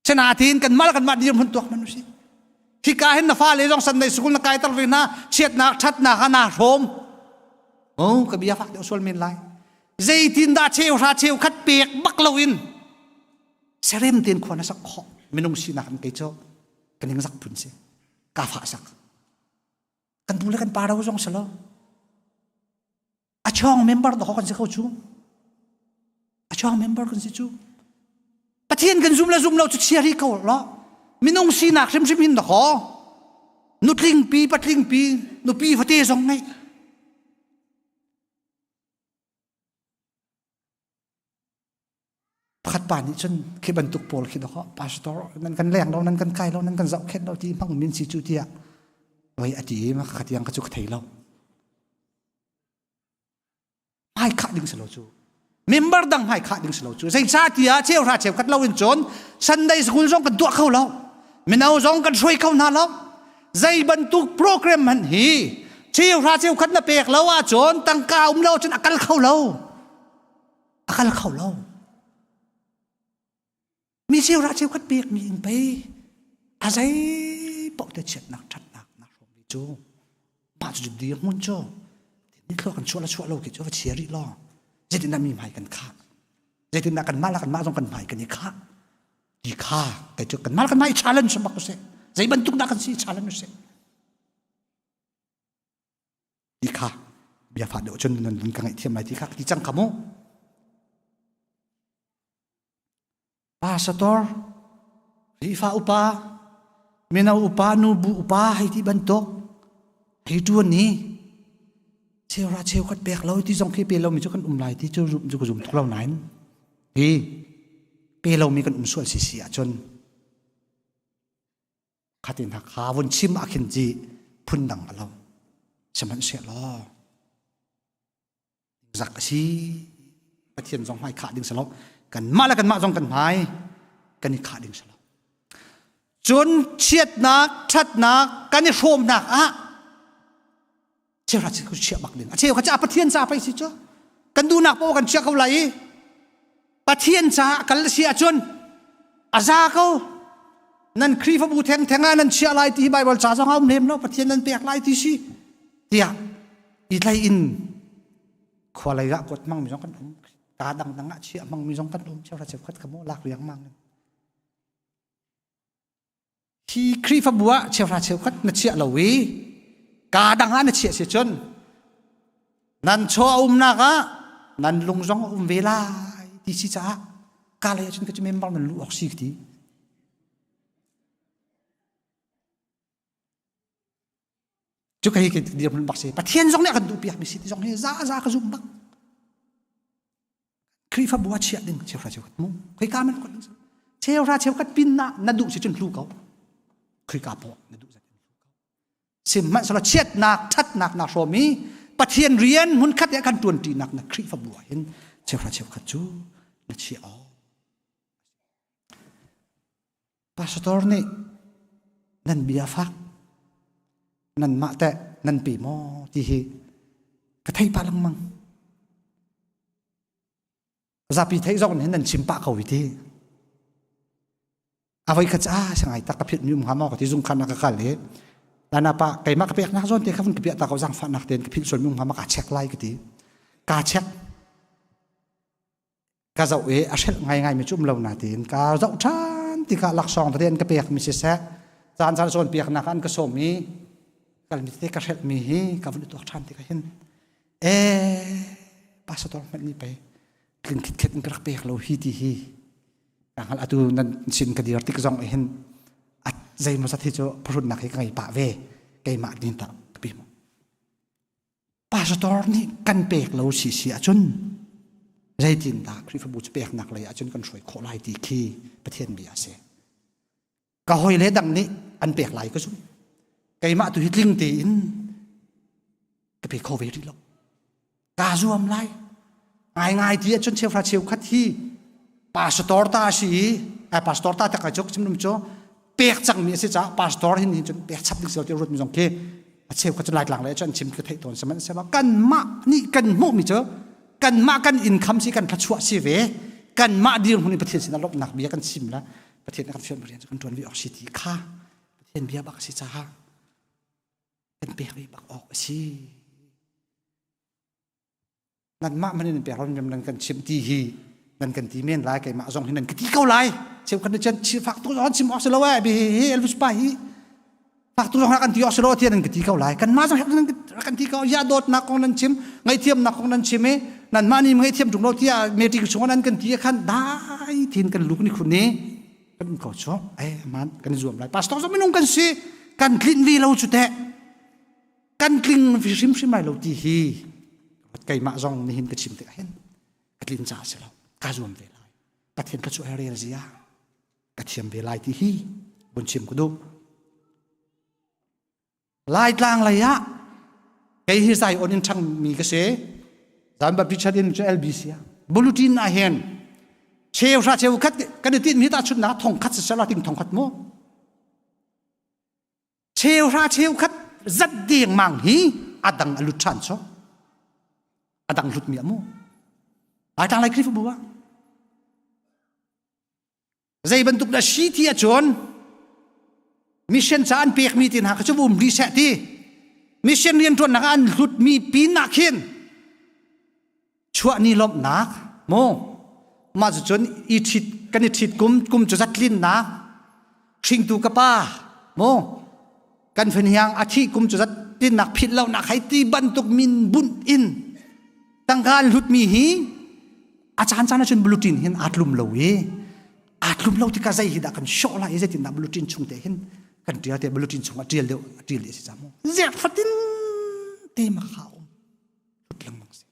Sinatin kan mal kan mah dirhmun tuak man usih hika hin na fale zong Sunday school na kai tar ve hna chiatnak ṭhatnak ah naa hrawm oh ka bia fak deuh sual men lai zeitin dah cheuhra cheukhat pek bak loin serem ten khua na sak khawh minung sinak in kei cu ka ning zak phun si ka fah sak kan bu le kan pa ro zong si lo a chong member do kan si ko chu a chong member kan si chu pathian kan zum le zum lo chu chia ri ko lo minung sinak hrimhrim hin da ko nutling pi patling pi nupi fate zong ngei Pakhat pa nih cun khi bantuk pawl khi dawh pastor nan kan leng lo nan kan kai lo nan kan zohkhenh lo ti hmang min si cu tiah voi a ti i ma kha tiang ka cu ka thei lo. Hmai khah ding si lo cu. Member dang hmai khah ding si lo cu. Zeicah tiah cheuhra cheukhat lo in cun Sunday school zong kan tuah kho lo. Mino zong kan hruai kho hna lo. Zei bantuk program hmanh hi cheuhra cheukhat na pek lo ahcun tangka um lo cun a kal kho lo. A kal kho lo. Mi cheuhra cheukhat pek mi in pei a zei paoh te chiatnak ṭhatnak na hrawm mi cu mah cu dir hmun cu ni thluak kan chuah la chuah lo khi cu va chia rih law zeitindah mi hmai kan khah zeitindah kan mah la kan mah zong kan hmai kan i khah ti kha kei cu kan mah kan mah i challenge bak usih zei bantuk dah kan si challenge usih ti kha bia fa deuh cun nan ka ngaihthiam lai ti kha ti cang kha mu pastor rifa upa mino upa nubu upa hei ti bantuk hei tuan ni cheura cheu khat pek lo ti zong khi pe lo mi cu kan um lai ti cu zum cu zum tuk lo nain hi pe lo mi kan um sual si si ahcun khatin ha kha vun chim ah khin ci phun dang a lo sihmanhsehlaw zak a si pathian zong hmai khah ding si lo kan mah le kan mah zong kan hmai kan i khah ding si lo cun chiatnak ṭhatnak kan i hrawmnak ah cheuhra cu chiah bak ding a cheu kha pathian ca pei si cu kan duhnak paoh kan chiah ko lai i pathian ca kal si ahcun a za ko nan Khrihfabu thengtheng ah nan chiah lai ti Bible ca zong a um lem lo Pathian nan pek lai ti si tiah i tlai in khua lei ah kuat hmang mi zong kan um ka dangdang ah chiah hmang mi zong kan um cheuhra cheukhat ka mu lak riangmang in hi Khrihfabu ah cheuhra cheukhat na chiah lo i ka dang ah na chiah si cun nan chaw a umnak ah nan lung zong a um ve lai ti si caah ka lei ahcun ka cu member nan lu awk si ti cu ka hi ka dirhmun bak si Pathian zong nih a kan duh piak mi si ti zong hi za za ka zum bak Khrihfabu ah chiah ding cheuhra cheukhat mu khoi ka man kot ding cheuhra cheukhat pin na na duh si cun hlu ko khoi ka po na duh zat hlu ko sihmanhsehlaw chiatnak thatnak na hrawm i Pathian rian hmun khat ah kan tuan ṭi nak na Khrihfabu ah hin cheuhra cheukhat cu na chiah awk Pastor nih nan bia fak nan mah teh nan pe maw ti hi ka thei pah lengmang. Zapi theih zong hin nan chim pah ko i ti. A voi khat ah sangai tak ka phit mi um hnga maw ka ti zung khan ka kal i Lana pa keimah ka pek nak zawn te kha vun ka piah ta ko zangfah nak tein ka philh sual mi um hnga ma ka check lai ka ti. Ka check ka zoh i a hrelh ngaingai mi cu um lo na tiin ka zoh ṭhan tikah laksawng tete an ka pek mi siseh caan caan cawnpiaknak an ka sawm i kalmi tete ka hrelh mi hi ka vun i tuak ṭhan tikah hin e pastor hmanh nih pei tling khit in ka rak pek lo hi ti hi ka hngalh atu nan sin ka dir tik zong hin a zeimaw zat hi cu phuhrunnak hi ka ngei pah ve keimah din ta ka pi mu Pastor nih kan pek lo si si ahcun zeitindah Khrihfabu cu peknak lei ahcun kan hruai khawh lai ti khi Pathian bia a si. Ka hawi le dang nih an pek lai ka zum. Keimah tu hi tling tein ka pe kho ve rih lo. Kaa zuam lai. Ngaingai ti ahcun cheuhra cheukhat hi pastor ta a si i ai pastor ta tak ai cuk chim cu pek cangmi a si caah pastor hin hin cun pek chap ding si lo ti ruat mi zong khi a cheu kha cu laitlang le cun chim ka theih tawn sihmanhsehlaw kanmah nih kan hmuhmi cu kanmah kan income si kan thluachuah si ve kanmah dirhmun in Pathian sinah lawmhnak bia kan chim la Pathian kan fian rian cu kan tuan ve awk si ti kha Pathian bia bak a si caah kan pek ve bak awk a si nanmah man in pek ron nan kan chim ti hi nan kan ti men lai keimah zong hi nan ka ti ko lai cheukhat nih cun fak tuk zong chim awk si lo eh bi hi Elvis pa hi fak tuk zong kan ti awk si lo tiah nan ka ti ko lai kanmah zong nan kan ti ko ya dawtnak kong nan chim ngaihthiamnak kong nan chim i nanmah nih ngaihthiam tung lo tiah meeting chung nan kan ti khan dai thin kan luk ni khun ni kan um ko chu eh man kan zuam lai pastor zong minung kan si kan tlin vi lo chu teh kan tling hrimhrim lai lo ti hi keimah zong nihin ka chim tikah hin ka tlin ca si lo ka zuam ve lai pathian ka chu rel zia ka thiam ve lai ti hi vun chim ka duh laitlang lei ah kei hi zai on in ṭhang mi ka si zan baptist in cu LBC ah bulletin ah hin cheu hra cheu khat kan i tin mi ta chun na thong khat se sela ting thong khat mu. Cheuhra cheukhat zat dengmang hi adang a lut ṭhan cho. Adang hlut mi amu. Lai tlang lai Khrihfabu ah. Zei bantuk dah si ti ahcun mission ca an pekmi ti hna kha cu um rih seh ti. Mission rianṭuannak ah an hlutmi pin ah khin chuah ni lawmhnak mu mah cucun i ṭhit kan i ṭhit kum kum cu zatlinnak hringtu ka pa mu kan fahniang a thih kum cu zatlinnak philh lonak hei ti bantuk min bunh in tangka an hlutmi hi a caan caan ahcun bulletin hin aa tlum lo i aa tlum lo tikah zei hi dah kan sawh lai i zeitindah bulletin chung te hin kan ṭial te bulletin chung a ṭial deuh a ṭial deuh si ca mu ziak fatin te ma kha um hlut lengmang si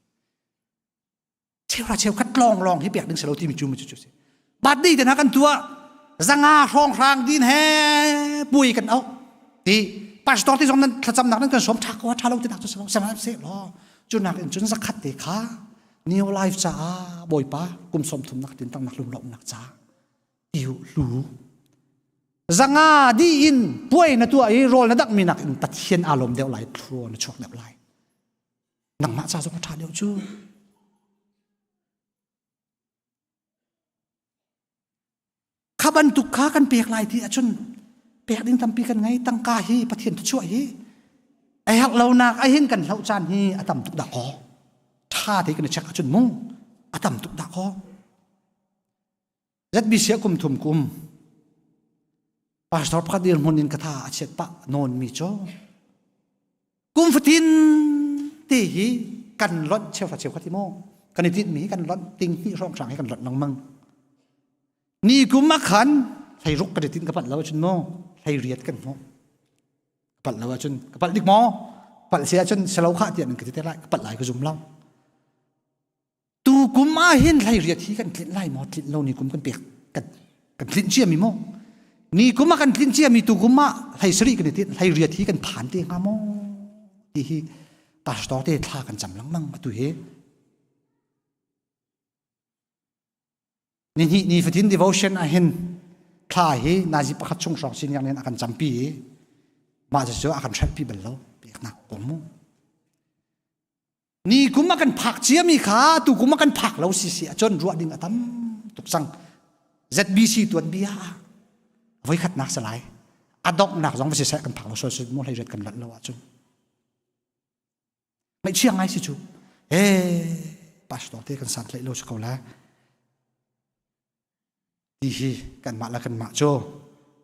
cheuhra cheukhat lawng lawng hi pek ding si lo timi cu mi cu cu si birthday te hna kan tuah zanga hrawng hrang din he pui kan au ti pastor ti zong nan thlacamnak nan kan som tha ko tha lo ti nak cu si lo sem se lo cu nak in cun zakhat te kha new life caah bawipa kum som thum nak tin tang nak lum lo nak ca tiu hlu zanga di in puai na tuah i rawl na dak mi nak in pathian aa lawm deuh lai thlua na chuak deuh lai nangmah ca zong a ṭha deuh cu kha bantuk kha kan pek lai ti ahcun pek ding tampi kan ngei tangka hi pathian thuchuah hi a herh lonak a hin kan hloh caan hi a tam tuk dah kaw ṭha te kan i check ahcun mu a tam tuk dah kaw ZBC kum thum kum pastor pakhat dirhmun in katha a chiat pah nawn mi cu kum fatin te hi kan lonh cheuhra cheukhat hi mu kan i tinh mi kan lonh ting hnih hrawng hrang hi kan lonh lengmang ni kum ah khan hlei ruk kan i tinh ka palh lo ahcun mu hlei riat kan hmuh ka palh lo ahcun ka palh dik maw palh si ahcun selo khah tiah nan ka ti te lai ka palh lai ka zum lo Tu kum ah hin hlei riat hi kan tlinh lai maw tlinh lo ni kum kan pek kan kan tlinh cia mi maw ni kum ah kan tlinh cia mi tu kum ah hlei sarih kan i tinh hlei riat hi kan phan te hnga maw ti hi pastor te thla kan cam lengmang atu hi ni hnih ni fatin devotion ah hin thla hi nazi pakhat chung hrawng sin yang in a kan campi i mah cu a kan hrelhpi bal lo peknak kong mu Ni kum a kan phak ciami kha tu kum a kan phak lo si si ahcun ruah ding a tam tuk cang. ZBC tuanbia ah voikhatnak si lai. A donghnak zong va si seh kan phak lo sual si mu hlei riat kan lanh lo ahcun. Ngaihchia ngai si cu. Eh, pastor te kan san tlaih lo si ko lai. Ti hi kanmah le kanmah cu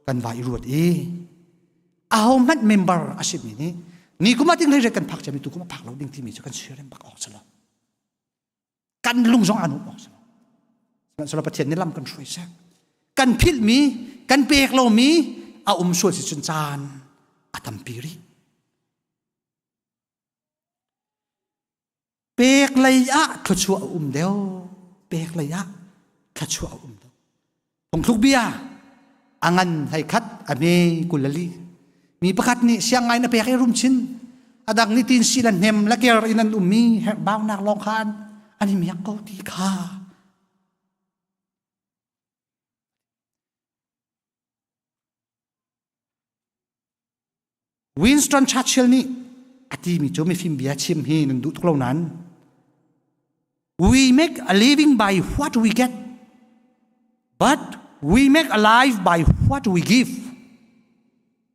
kan vai i ruat i ahohmanh member a simi nih ni kum ah ting hlei kan phak ciami tu kum ah phak lo ding timi cu kan siarem bak awk si lo kan lung zong aa nuam awk si lo sihmanhsehlaw Pathian nih lam kan hruai seh kan philhmi kan pek lomi a um sual si cun caan a tampi rih Pek lei ah thluachuah a um deuh. Pek lei ah thluachuah a um deuh. Phungthluk bia a ngan hlei khat a me kulali. Mi pakhat nih siang ngai na pek i rum chin. A dang nih tin si la hnem la ker in an ummi herhbaunak lawng khan an i miak ko ti kha. Winston Churchill nih a timi cu mifim bia chim hi nan duh tuk lo nain We make a living by what we get, but we make a life by what we give.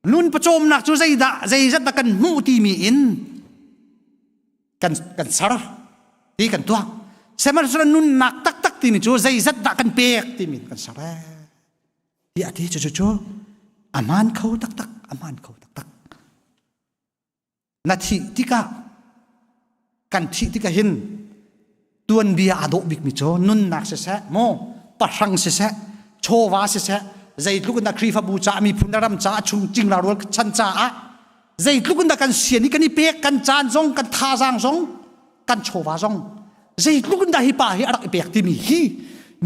Nun pawcawmnak cu zeidah zeizat dah kan hmuh timi in kan kan ser ti kan tuah. Sihmanhsehlaw nunnak taktak timi cu zeizat dah kan pek timi in kan ser. Ti a ti cu cu a hmaan kho taktak a hmaan kho taktak na thih tikah kan thih tikah hin tuanbia aa dawh bikmi cu nunnak siseh maw pahrang siseh chawva siseh zeitluk in dah Khrihfabu ca miphun le ram caah chung cingla rual chan caah zeitluk in dah kan sian i kan i pek kan caan zong kan thazaang zong kan chawva zong zeitluk in dah hi pa hi a rak i pek timi hi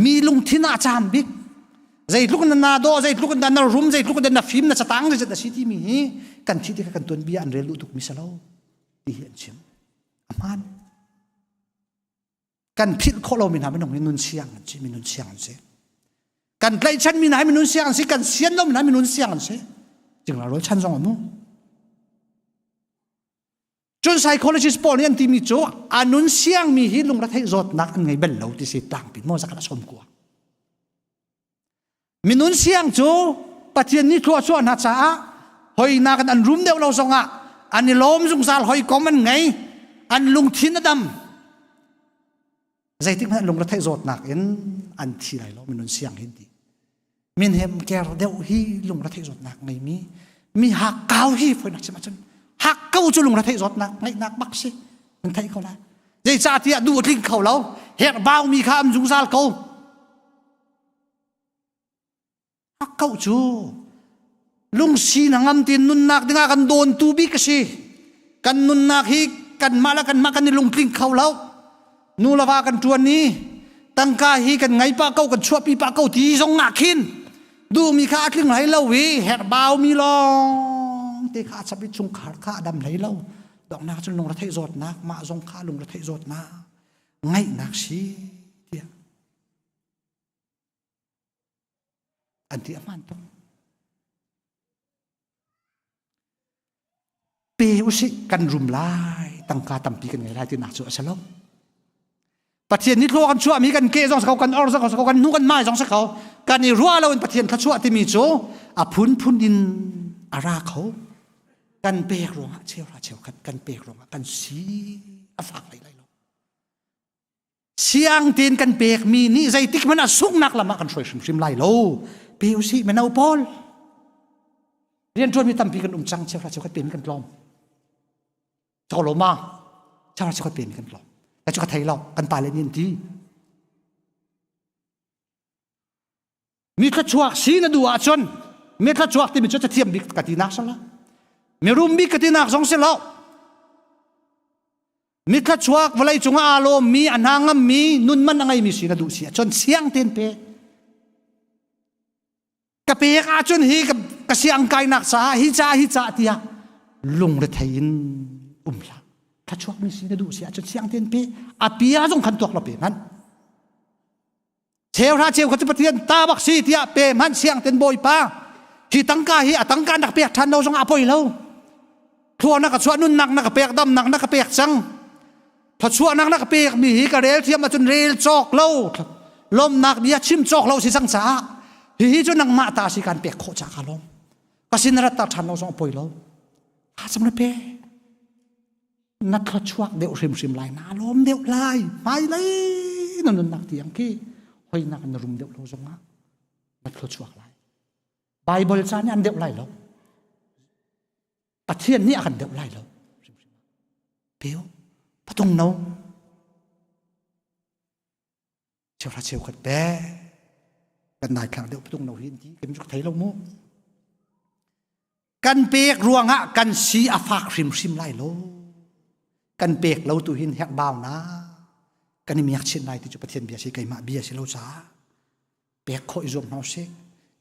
mi lungthin ah caam bik zeitluk in na dawh zeitluk in na rum zeitluk in na fim na catang zeizat na si timi hi kan thi tikah kan tuanbia an rel duh tuk mi si lo ti hi an chim a hmaan kan philh khawh lomi hna minung hi nun siang an si minun siang an si kan tlaihchan mi hna hi minun siang an si kan sian lomi hna minun siang an si cingla rawl chan zong amu. Cun psychologist pawl nih an timi cu a nun siangmi hi lungretheih zawtnak an ngei bal lo ti si tlangpi maw zakhat a som kua. Minun siang cu Pathian nih thlua chuah hna caah hoinak in an rum deuh lo zongah an i lawm zungzal hawikom an ngei an lungthin a dam zeitik hmanh lungretheih zawtnak in an thi lai lo minun siang hin ti min hem ker deuh hi lungretheih zawtnak ngeimi mi hak kau hi foinak chim ahcun hak ko cu lungretheih zawtnak ngeihnak bak si nan theih ko lai zeicahtiah duh a tling kho lo herh baumi kha am zungzal ko A koh cu lungsi na ngam tin nunnak dingah kan dawntu bik a si. Kan nunnak hi kanmah le kanmah kan i lungtling kho lo. Nu le va kan ṭuan i tangka hi kan ngei pah ko kan chuahpi pah ko ti zong ah khin duhmi kha a tling hlei lo i herhbaumi lawng te kha a chap i chungkhar kha a dam hlei lo. Donghnak cun lungretheih zawtnak mah zong kha lungretheih zawtnak ngaihnak si tiah An ti a hmaan tuk. Pe usih kan rum lai, tangka tampi kan ngei lai tinak cu a si lo. Pathian nih thlua kan chuahmi kan ke zong si ko, kan or zong si ko, kan hnu kan mai zong si ko. Kan i ruah lo in Pathian thluachuah timi cu a phunphun in a ra kho. Kan pek ruangah cheuhra cheukhat kan pek ruangah kan si a fak lai lai lo. Siang tein kan pekmi nih zeitik hmanh ah sunghnak lam ah kan hruai hrimhrim lai lo. Pe usih mino pawl. Rianṭuanmi tampi kan um cang cheuhra cheukhat pemi kan tlawm. Cako lo ma? Cheuhra cheukhat pemi kan tlawm. Ka cu ka thei lo. Kan pale nih an ti. Mi thluachuak si na duh ahcun mi thluachuak timi cu cathiam bik ka tinak si lo. Mi rum bik ka tinak zong si lo. Mi thluachuak vawlei cungah aa lawmmi, a hna ngammi, nun man a ngeimi si na duh si ahcun siang tein pe. Ka pek ahcun hi ka siang kainak caah hi ca hi ca tiah lungrethei in um hlah. Thluachuak mi si na duh si ahcun siang tein pe. A pia zong khan tuak lo pe hmanh. Cheuhra cheu kha cu Pathian ta bak si tiah pe hmanh siang ten bawipa hi tangka hi a tangka nak pek ṭhan lo zong a poi lo thlua na ka chuah nunnak na ka pek damnak na ka pek cang thluachuahnak na ka pek mi hi ka rel thiam ahcun rel cawk lo lomnak bia chim cawk lo si cang caah hihi cu nangmah ta si kan pek khawh ca ka lawm ka sin rat ta ṭhan lo zong a poi lo ha cam na pe na thluachuak deuh hrimhrim lai na lawm deuh lai hmailei na nunnak tiang khi hoinak na rum deuh lo zongah na thluachuak lai Bible ca nih an deuh lai lo Pathian nih a kan deuh lai lo peu patung no cheuhra cheukhat pe kan nai thlang deuh patung no hi ti kan rak thei lo mu kan pek ruangah kan si a fak hrimhrim lai lo kan pek lo tu hin hek bau na kan i miak chin lai ti cu Pathian bia si keimah bia si lo caah pek khawh i zuam hna usih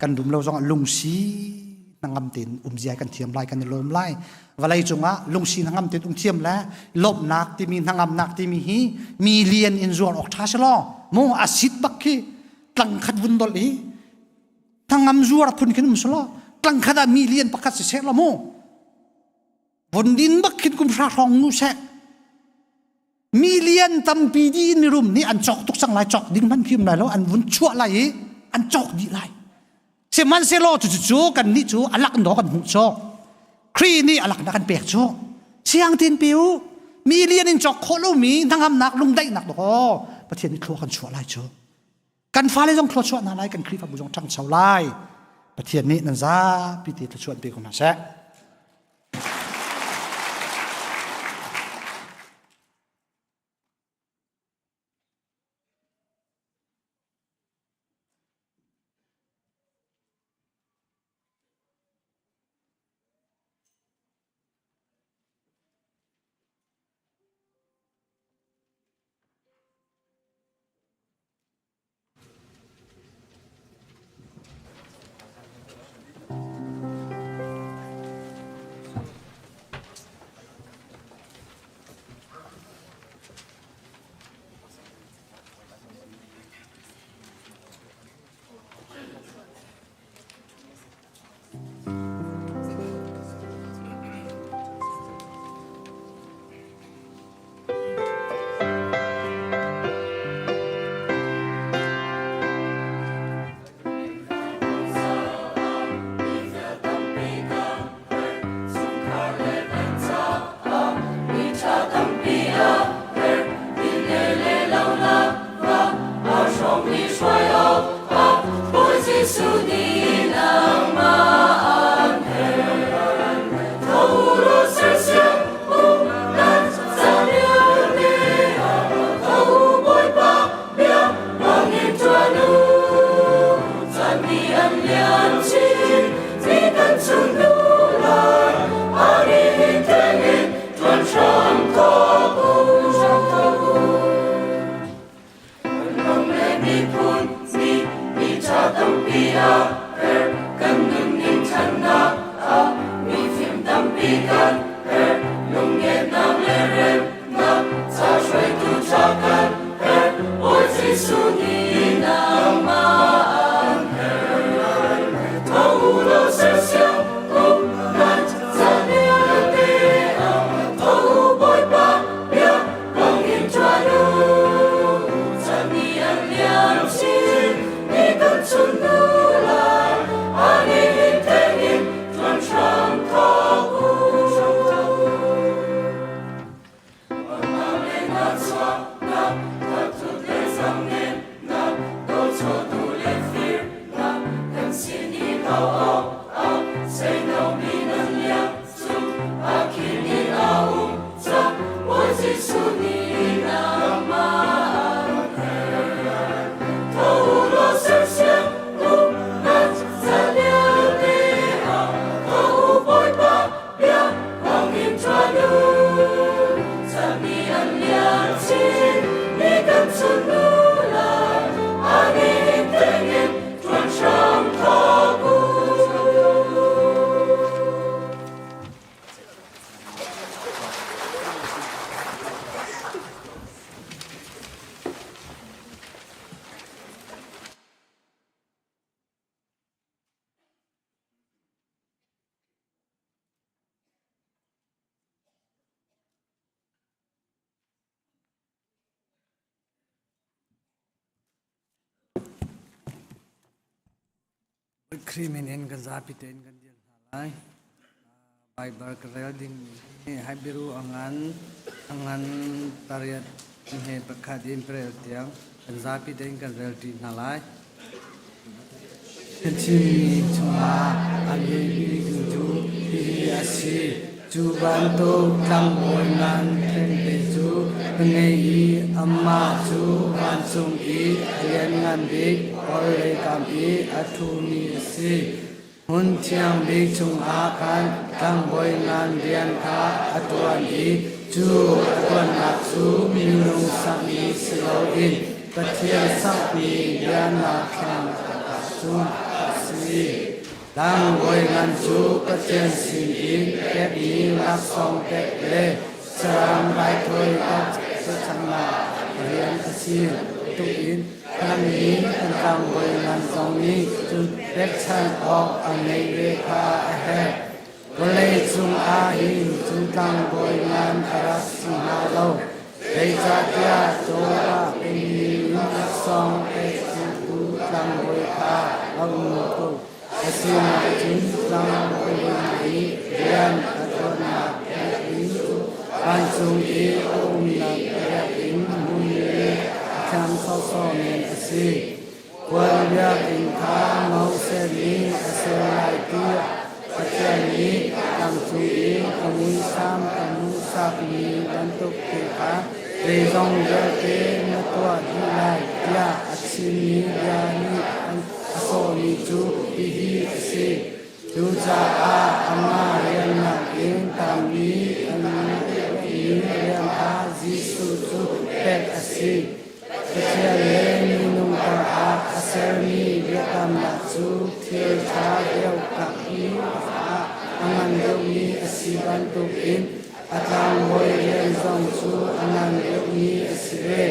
kan rum lo zongah lungsi hnangam tein um zia kan thiam lai kan i lawm lai vawlei cungah lungsi hnangam tein um thiam le lawmhnak timi hnangamnak timi hi mi lian in zuar awk ṭha si law mu a sit bak khi tlang khat vun dol i hnangam zuar phun khin um si law tlang khat ah mi lian pakhat si seh law mu Von din bak khin kum hra hrawng nu seh. Million tampi di mirum nih an cawk tuk cang lai cawk ding hman khim lai lo an vun chuah lai i an cawk dih lai. Sihmanhsehlaw cu cu kan nih cu alak no kan hmuh cawk. Khrih nih alak na kan pek cu. Siang tin pe u. Million in cawk khawh lomi hnangamnak lungdaihnak dawh Pathian nih thlua kan chuah lai cu. Kan fale zong thlua chuah hna lai kan Khrihfabu zong ṭhangcho lai. Pathian nih nan zapi te thluachuah pe ko hna seh. Khrih min in kan zapi tein kan dir hna lai. Baibal ka rel ding hi Haibiru angan angan pariat he pakhat in parel tiang kan zapi tein kan rel ṭi hna lai. Na chimmi chungah a biapi cu hihi a si: Cu bantuk tlangbawi ngan thengte cu ka ngei i amah cu vancung i a lianngan bik orhlei kam i a ṭhumi a si. Hmun thiang bik chungah khan tlangbawi ngan rian kha a ṭuan i cu a ṭuannak cu minung sakmi si loin Pathian sakmi biaknak thlam cun a si. Tlangbawi ngan cu Pathian sinin pekmi laksawng pek le saram raithawi pekchanhnak rian a si bantukin kannih kan tlangbawi ngan zong nih cun pekchanh awk a ngeih ve kha a herh. Vawlei cungah hin cu tlangbawi ngan a rak si hnga lo, zeicahtiah Torah pemi laksawng pektu tlangbawi kha a um ko. Asinain tlangbawi nih rian a ṭuannak biakinn cu vancung i a umnak biakinn hmun i a thiang sawsawh men a si. Puan biakinn kha Moses nih a ser lai tiah Pathian nih tlangcung i a muisam a hmuhsakmi bantuk te kha zeizong vialte na tuah dih lai tiah a chimmi bia nih a sawhmi cu hihi a si. Cucaah amah riannak in tammi an rian kha Jesuh cu pek a si. Pathian le minung karah a sermi biakamnak cu thil ṭha deuh i a ngan deuhmi a si bantukin a tlangbawi rian zong cu a ngan deuhmi a si ve.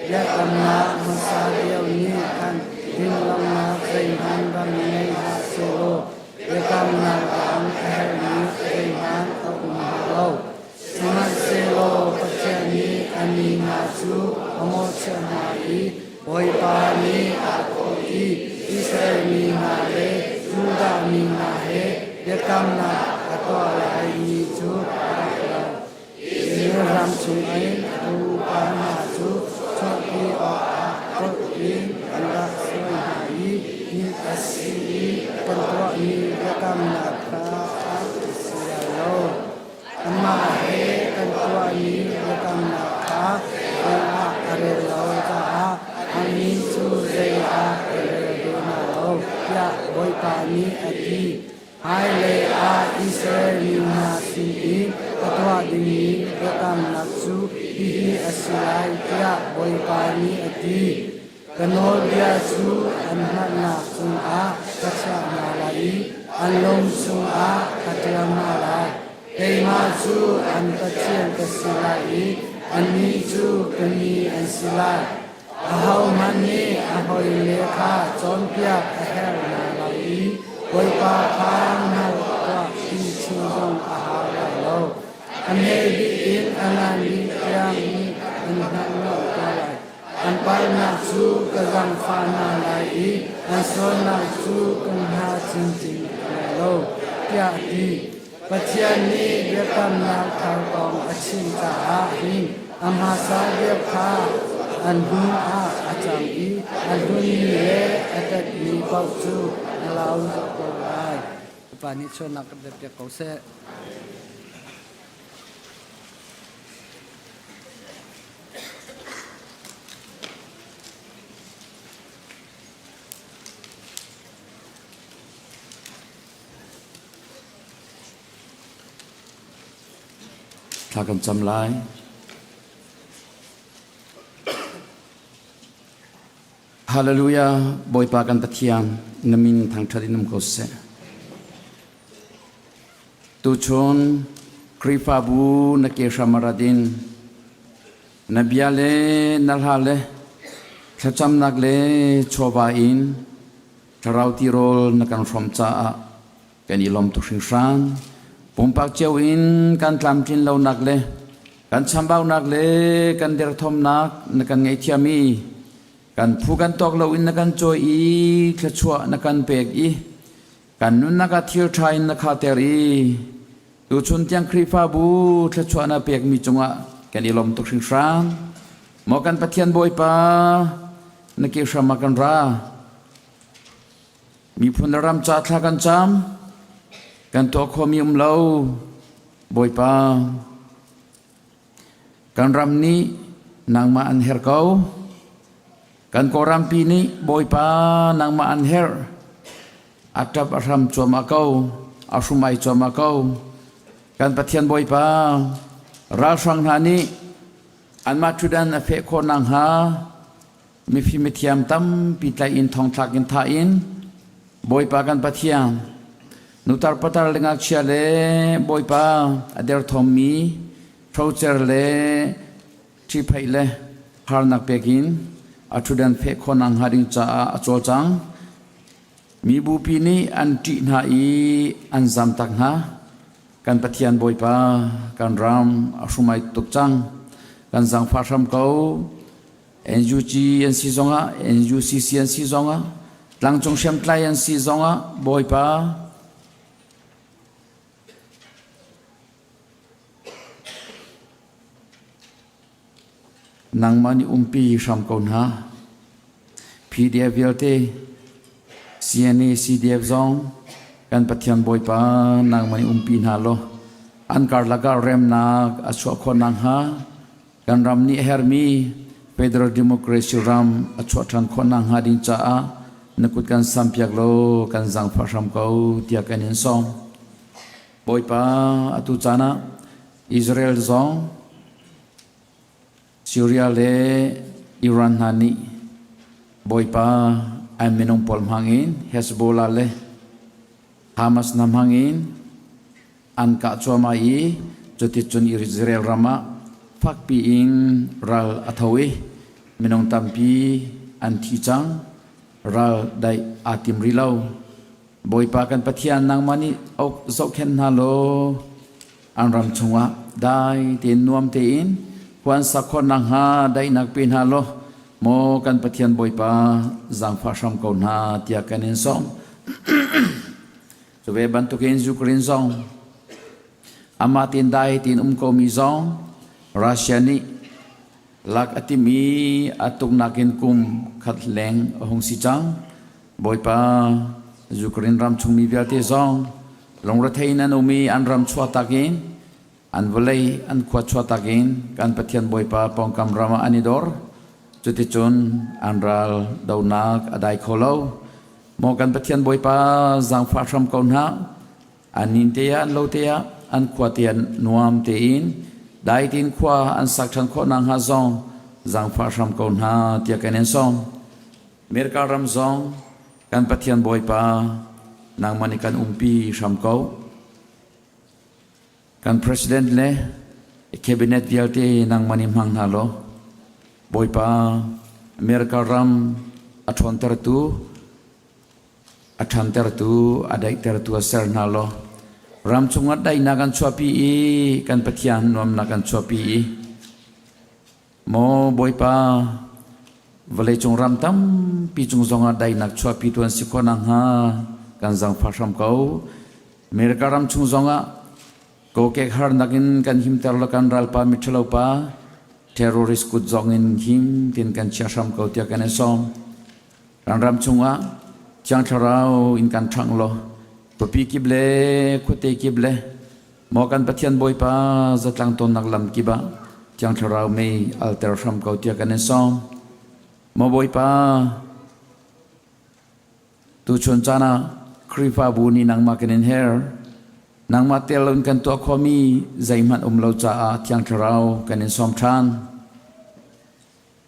Biakamnak hmasa deuh nih khan dinlonak zeihmanh rak ngei hlah sehlaw biakamnak dang a herhmi zeihmanh a um hnga lo. Sihmanhsehlaw Pathian nih a mi hna cu a mawhchiah hna i Bawipa nih aa thawh i Israel mi hna le Judah mi hna he biakamnak a tuah laimi cu a rak lo. Israel ram chungin a upa hna cu chuahpi awkah kulh in an rak hruai hna i ni a si i kan tuahmi biakamnak kha a si lai lo. Amah he kan tuahmi biakamnak kha zei ah a rel lo caah a min cu zei ah ka rel ve hna lo, tiah Bawipa nih a ti. Hmailei ah Israel mi hna sinin ka tuah dingmi biakamnak cu hihi a si lai, tiah Bawipa nih a ti. Ka nawlbia cu an hngalhnak cungah ka chiah hna lai i an lung chungah ka ṭial hna lai. Keimah cu an Pathian ka si lai i annih cu ka mi an si lai. Ahohmanh nih a hawile kha cawnpiak a herh hna lai i Bawipa kha hngal tuah ti chim zong a hau lai lo. A hme bik in a ngan bik tiang nih an hngalh ngawt ko lai. An palhnak cu ka zaangfah hna lai i an sualnak cu ka hna chinchin lai lo, tiah a ti. Pathian nih biakamnak thar kong a chim caah hin A hmasa deuh kha an hnu ah a cang i a hlunmi le a tetmi paoh cu a lau zau ko lai. Pa nih sualnak kan piak ko seh. Thla kan cam lai. Hallelujah, Bawipa kan Pathian, na min thangṭhat in um ko seh. Tuchun Khrihfabu na ke hram a rat in na bia le na hla le thlacamnak le chawva in thlarau tirawl na kan hrawm caah kan i lawm tuk hringhran. Pumpak cio in kan tlamtlin lonak le kan chambaunak le kan derthawmnak na kan ngaihthiam i kan phu kan tawk lo in na kan cawi i thluachuah na kan pek i kan nunnak ah thil ṭha in na khater i tuchun tiang Khrihfabu thluachuah na pekmi cungah kan i lawm tuk hringhran. Maw kan Pathian Bawipa, na ke hram ah kan ra. Miphun le ram ca thla kan cam. Kan tuah khomi um lo. Bawipa, kan ram nih nangmah an herh ko. Kan Kawlrampi nih Bawipa nangmah an herh. A ṭap a hram cuahmah ko. A hrumai cuahmah ko. Kan Pathian Bawipa, ralhrang hna nih anmah ṭhutdan a feh khawh nakhnga mifim mithiam tampi tlaih in thongthlak in thah in Bawipa kan Pathian nutar patar le ngakchia le Bawipa a derthawmmi hrocer le ṭhiphaih le harnak pek in a ṭhutdan feh khawh nakhnga ding caah a cawlcang. Mi bupi nih an ṭih hna i an zamtak hna. Kan Pathian Bawipa, kan ram a hrumai tuk cang. Kan zaangfah hram ko. NUG an si zongah, NUCC an si zongah, tlangcung hriamtlai an si zongah, Bawipa, Nangmah nih umpi hram ko hna. PDF vialte, CNA, CDF zong kan Pathian Bawipa nangmah nih umpi hna law an karlak ah remnak a chuah khawh nakhnga kan ram nih a herhmi Federal Democracy ram a chuah ṭhan khawh nakhnga ding caah na kut kan sampiak law kan zaangfah hram ko tiah kan in sawm. Bawipa atu caan ah Israel zong Syria le Iran hna nih Bawipa an minung pawl hmangin Hezbollah le Hamas hna hmangin an kah cuahmah i cuticun Israel ram ah fakpi in ral a tho i minung tampi an thi cang. Ral daih aa tim rih lo. Bawipa kan Pathian nangmah nih zohkhenh hna law an ram chungah dai tein nuam tein khua an sak khawh nakhnga daihnak pe hna law maw kan Pathian Bawipa zaangfah hram ko hna tiah kan in sawm. Cu ve bantukin Ukraine zong amah tein dai tein um komi zong Russia nih lak a timh i a tuknak in kum khat leng a hung si cang. Bawipa, Ukraine ram chungmi vialte zong lungrethei in an um i an ram chuahtak in an vawlei an khua chuahtak in kan Pathian Bawipa pawngkam ram ah an i dor. Cuticun an ral donak a dai kho lo. Maw kan Pathian Bawipa zaangfah hram ko hna. An inn te ah an lo te ah an khua te ah nuam tein dai tein khua an sak ṭhan khawh nakhnga zong zaangfah hram ko hna tiah kan in sawm. America ram zong kan Pathian Bawipa nangmah nih kan umpi hram ko. Kan president le cabinet vialte nangmah nih hmang hna law Bawipa America ram a ṭhawntertu a ṭhantertu, a daihtertu a ser hna law ram chungah daihnak an chuahpi i kan Pathian nuamnak an chuahpi i maw Bawipa vawleicung ram tampi cung zongah daihnak chuahpitu an si khawh nakhnga kan zaangfah hram ko. America ram chung zongah kokek harnak in kan himter lo kan ralpa miṭhalo pa. Terrorist kut zong in him tin kan chia hram ko tiah kan i sawm. Ram chungah Thiang Thlarau in kan ṭhangh law khuapi kip le khuate kip le maw kan Pathian Bawipa zatlang tonnak lam kip ah Thiang Thlarau mei alter hram ko tiah kan in sawm. Maw Bawipa, tuchun caan ah Khrihfabu nih nangmah kan in her. Nangmah tel loin kan tuah khawhmi zeihmanh um lo caah Thiang Thlarau kan in sawm ṭhan.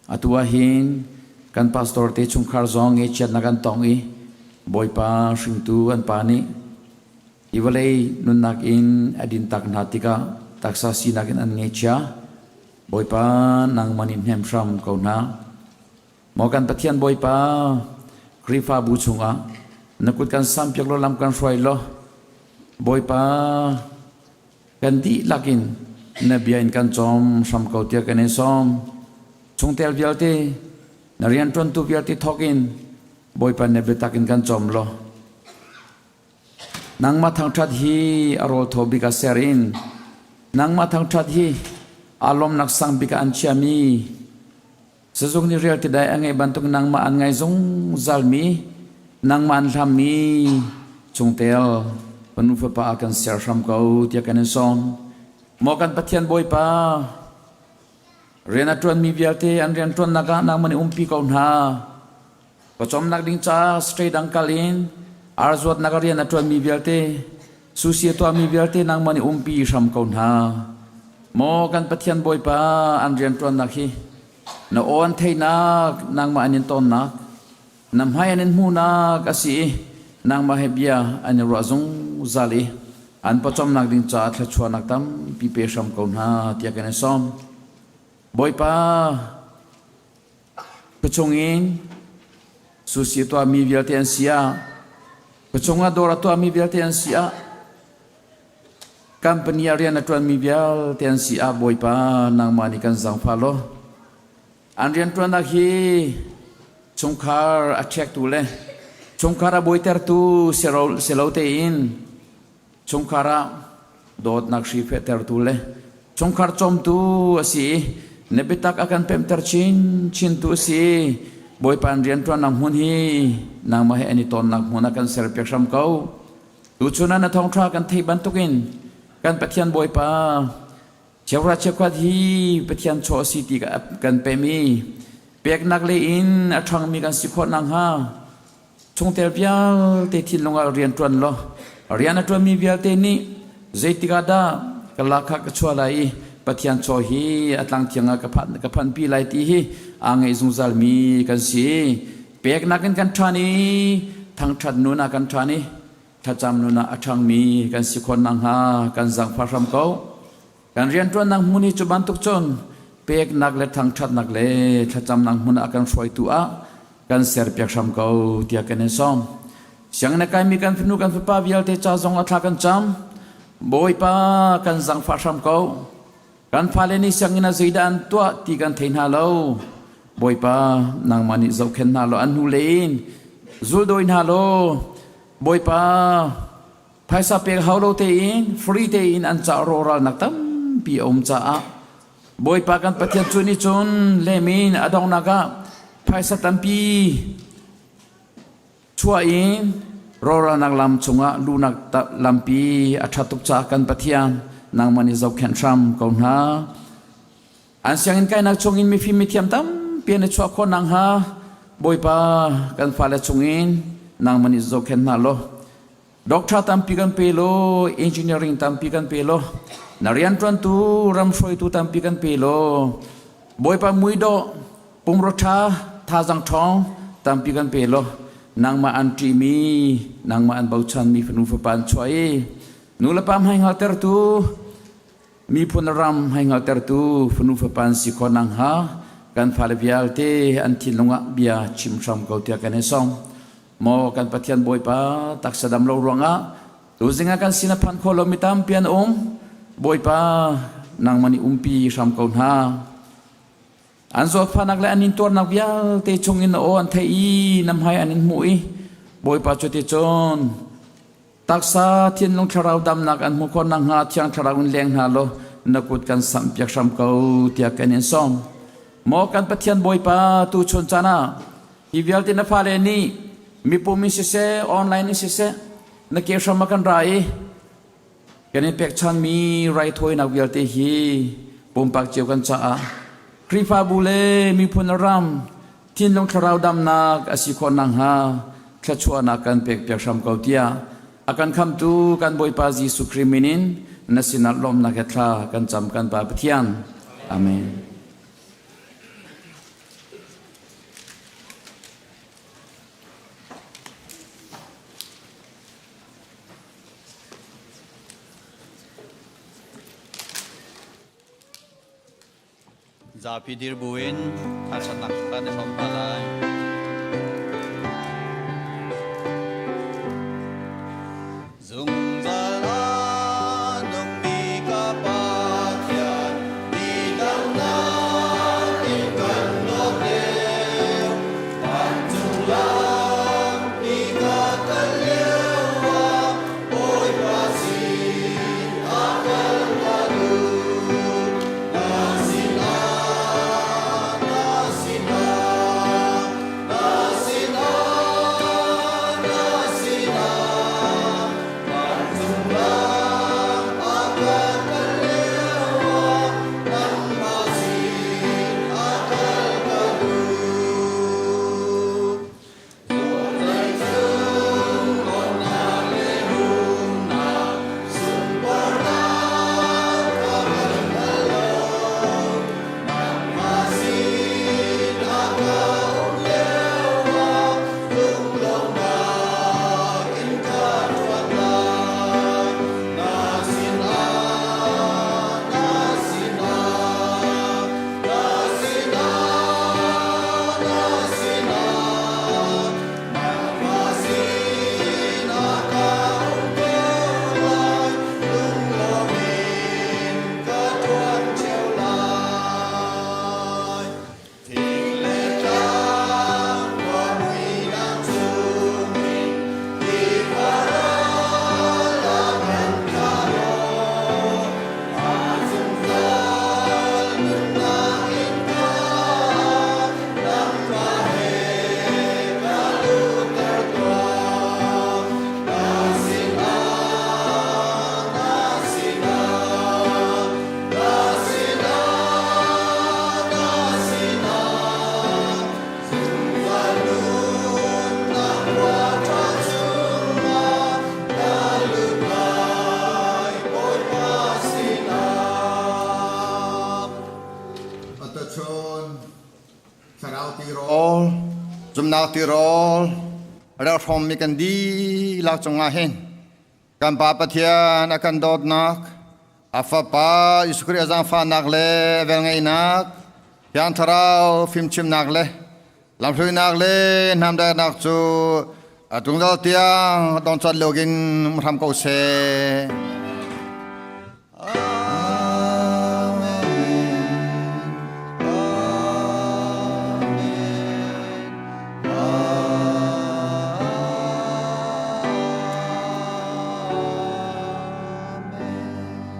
Atu ah hin kan pastor te chungkhar zong ngeihchiatnak an tong i Bawipa hringtu an pa nih hi vawlei nunnak in a dintak hna tikah taksa sinak in an ngeihchia. Bawipa nangmah nih hnem hram ko hna. Maw kan Pathian Bawipa, Khrihfabu chungah na kut kan sampiak law lam kan hruai law Bawipa kan dihlak in na bia in kan cawm hram ko tiah kan in sawm. Chungtel vialte, na rianṭuantu vialte thawk in Bawipa na biatak in kan cawm law nangmah thangṭhat hi a rawl thaw bik ah ser in nangmah thangṭhat hi aa lawmnak sang bik ah an chiami Sazuk nih rial tidai a ngeih bantuk nangmah an ngai zungzalmi, nangmah an hlammi chungtel fanu fapa ah kan ser hram ko tiah kan in sawm. Maw kan Pathian Bawipa, rian a ṭuanmi vialte an rian ṭuannak ah nangmah nih umpi ko hna. Pawcawmnak ding caah straight dang kal in ar zuatnak a rian a ṭuanmi vialte, susi a tuahmi vialte nangmah nih umpi hram ko hna. Maw kan Pathian Bawipa an rianṭuannak hi na aw an theihnak, nangmah an in tawnnak, na hmai an in hmuhnak a si i nangmah he bia an i ruah zungzal i an pawcawmnak ding caah thluachuahnak tampi pe hram ko hna tiah kan in sawm. Bawipa, Khuachung in susi a tuahmi vialte an si ah, khuachung ah dawr a tuahmi vialte an si ah, company ah rian a ṭuanmi vialte an si ah Bawipa nangmah nih kan zaangfah law an rianṭuannak hi chungkhar a ṭhektu le chungkhar a buaitertu si lo tein chungkhar ah dawtnak hri fehtertu le chungkhar cawmtu a si i na biatak a kan pemhter chinchintu a si. Bawipa an rianṭuannak hmun hi nangmah he an i tawnnak hmun ah kan serpiak hram ko. Tuchun ah na thawngṭha kan theih bantukin kan Pathian Bawipa cheuhra cheukhat hi Pathian chaw a si ti kan pem i peknak lei in a ṭhangmi kan si khawh nakhnga Chungtel vialte thinlung ah rian ṭuan law rian a ṭuanmi vialte nih zeitik ah dah ka lahkhah ka chuah lai i Pathian chaw hi a tlang thiang ah ka phanpi lai ti hi aa ngeih zungzalmi kan si. Peknak in kan ṭhan i thangṭhat nun ah kan ṭhan i thlacam nun ah a ṭhangmi kan si khawh nakhnga kan zaangfah hram ko. Kan rianṭuannak hmun hi cu bantuk cun peknak le thangṭhatnak le thlacamnak hmun ah kan hruaitu ah kan serpiak hram ko tiah kan in sawm. Sianginn a kaimi kan fanu kan fapa vialte ca zong a thla kan cam. Bawipa kan zangfah hram ko. Kan fale nih sianginn ah zeidah an tuah ti kan thei hna lo. Bawipa nangmah nih zohkhenh hna law an hnu lei in zuldawi hna law Bawipa Phaisa pek hau lo tein free tein an ca rawhralnak tampi a um caah Bawipa kan Pathian cu nih cun lemin a donghnak ah phaisa tampi chuah in rawhralnak lam chungah luhnak lampi a ṭhat tuk caah kan Pathian nangmah nih zohkhenh hram ko hna. An sianginn kainak chungin mifim mithiam tampi an i chuah khawh nakhnga Bawipa kan fale chungin nangmah nih zohkhenh hna law Doctor tampi kan pe law, engineering tampi kan pe law, na rianṭuantu ram hruaitu tampi kan pe law, Bawipa muidawh, pumrua ṭha, thazaang ṭhawng tampi kan pe law, nangmah an ṭihmi, nangmah an bochanmi fanu fapa an chuah i nulepa hmai hngaltertu, miphun ram hmai hngaltertu fanu fapa an si khawh nakhnga kan fale vialte an thinlung ah bia chim hram ko tiah kan i sawm. Maw kan Pathian Bawipa taksa dam lo ruangah tuzing ah kan sin a phan kho lomi tampi an um. Bawipa nangmah nih umpi hram ko hna. An zawtfahnak le an intuarnak vialte chungin na aw an theih i na hmai an in hmuh i Bawipa cu ti cun taksa thinlung thlarau damnak an hmuh khawh nakhnga thiang thlarau in leng hna law na kut kan samh piak hram ko tiah kan in sawm. Maw kan Pathian Bawipa tu chun caan ah hi vialte na fale nih mipum in siseh online in siseh na ke hram ah kan ra i kan in pekchanmi raithawinak vialte hi pumpak cio kan caah Khrihfabu le miphun ram thinlung thlarau damnak a si khawh nakhnga thluachuahnak kan pek piak hram ko tiah a kan khamtu kan Bawipa Jesuh Khrih min in na sinah lawmhnak he thla kan cam kan Pa Pathian. Amen. Zapi dir buin thlacamnak kan i hrawm hna lai. Zungzal a nungmi ka Pathian, mi dangnak in kan dawt lio, vancung lampi ka kal lio ah, Bawipa sin a kal ka duh. Na sinah, na sinah, na sinah, na sinah, vancung lam a ka kal lio ah, nangmah sin a kal ka duh. Thlarau tirawl, zumnak tirawl, relhrawmmi kan dihlak cungah hin kan Pa Pathian a kan dawtnak, a Fapa Jesuh Khrih a zaangfahnak le velngeihnak, Thiang Thlarau fimchimnak le lamhruainak le hnamdaihnak cu a tungzal tiang dongcat loin hram ko seh.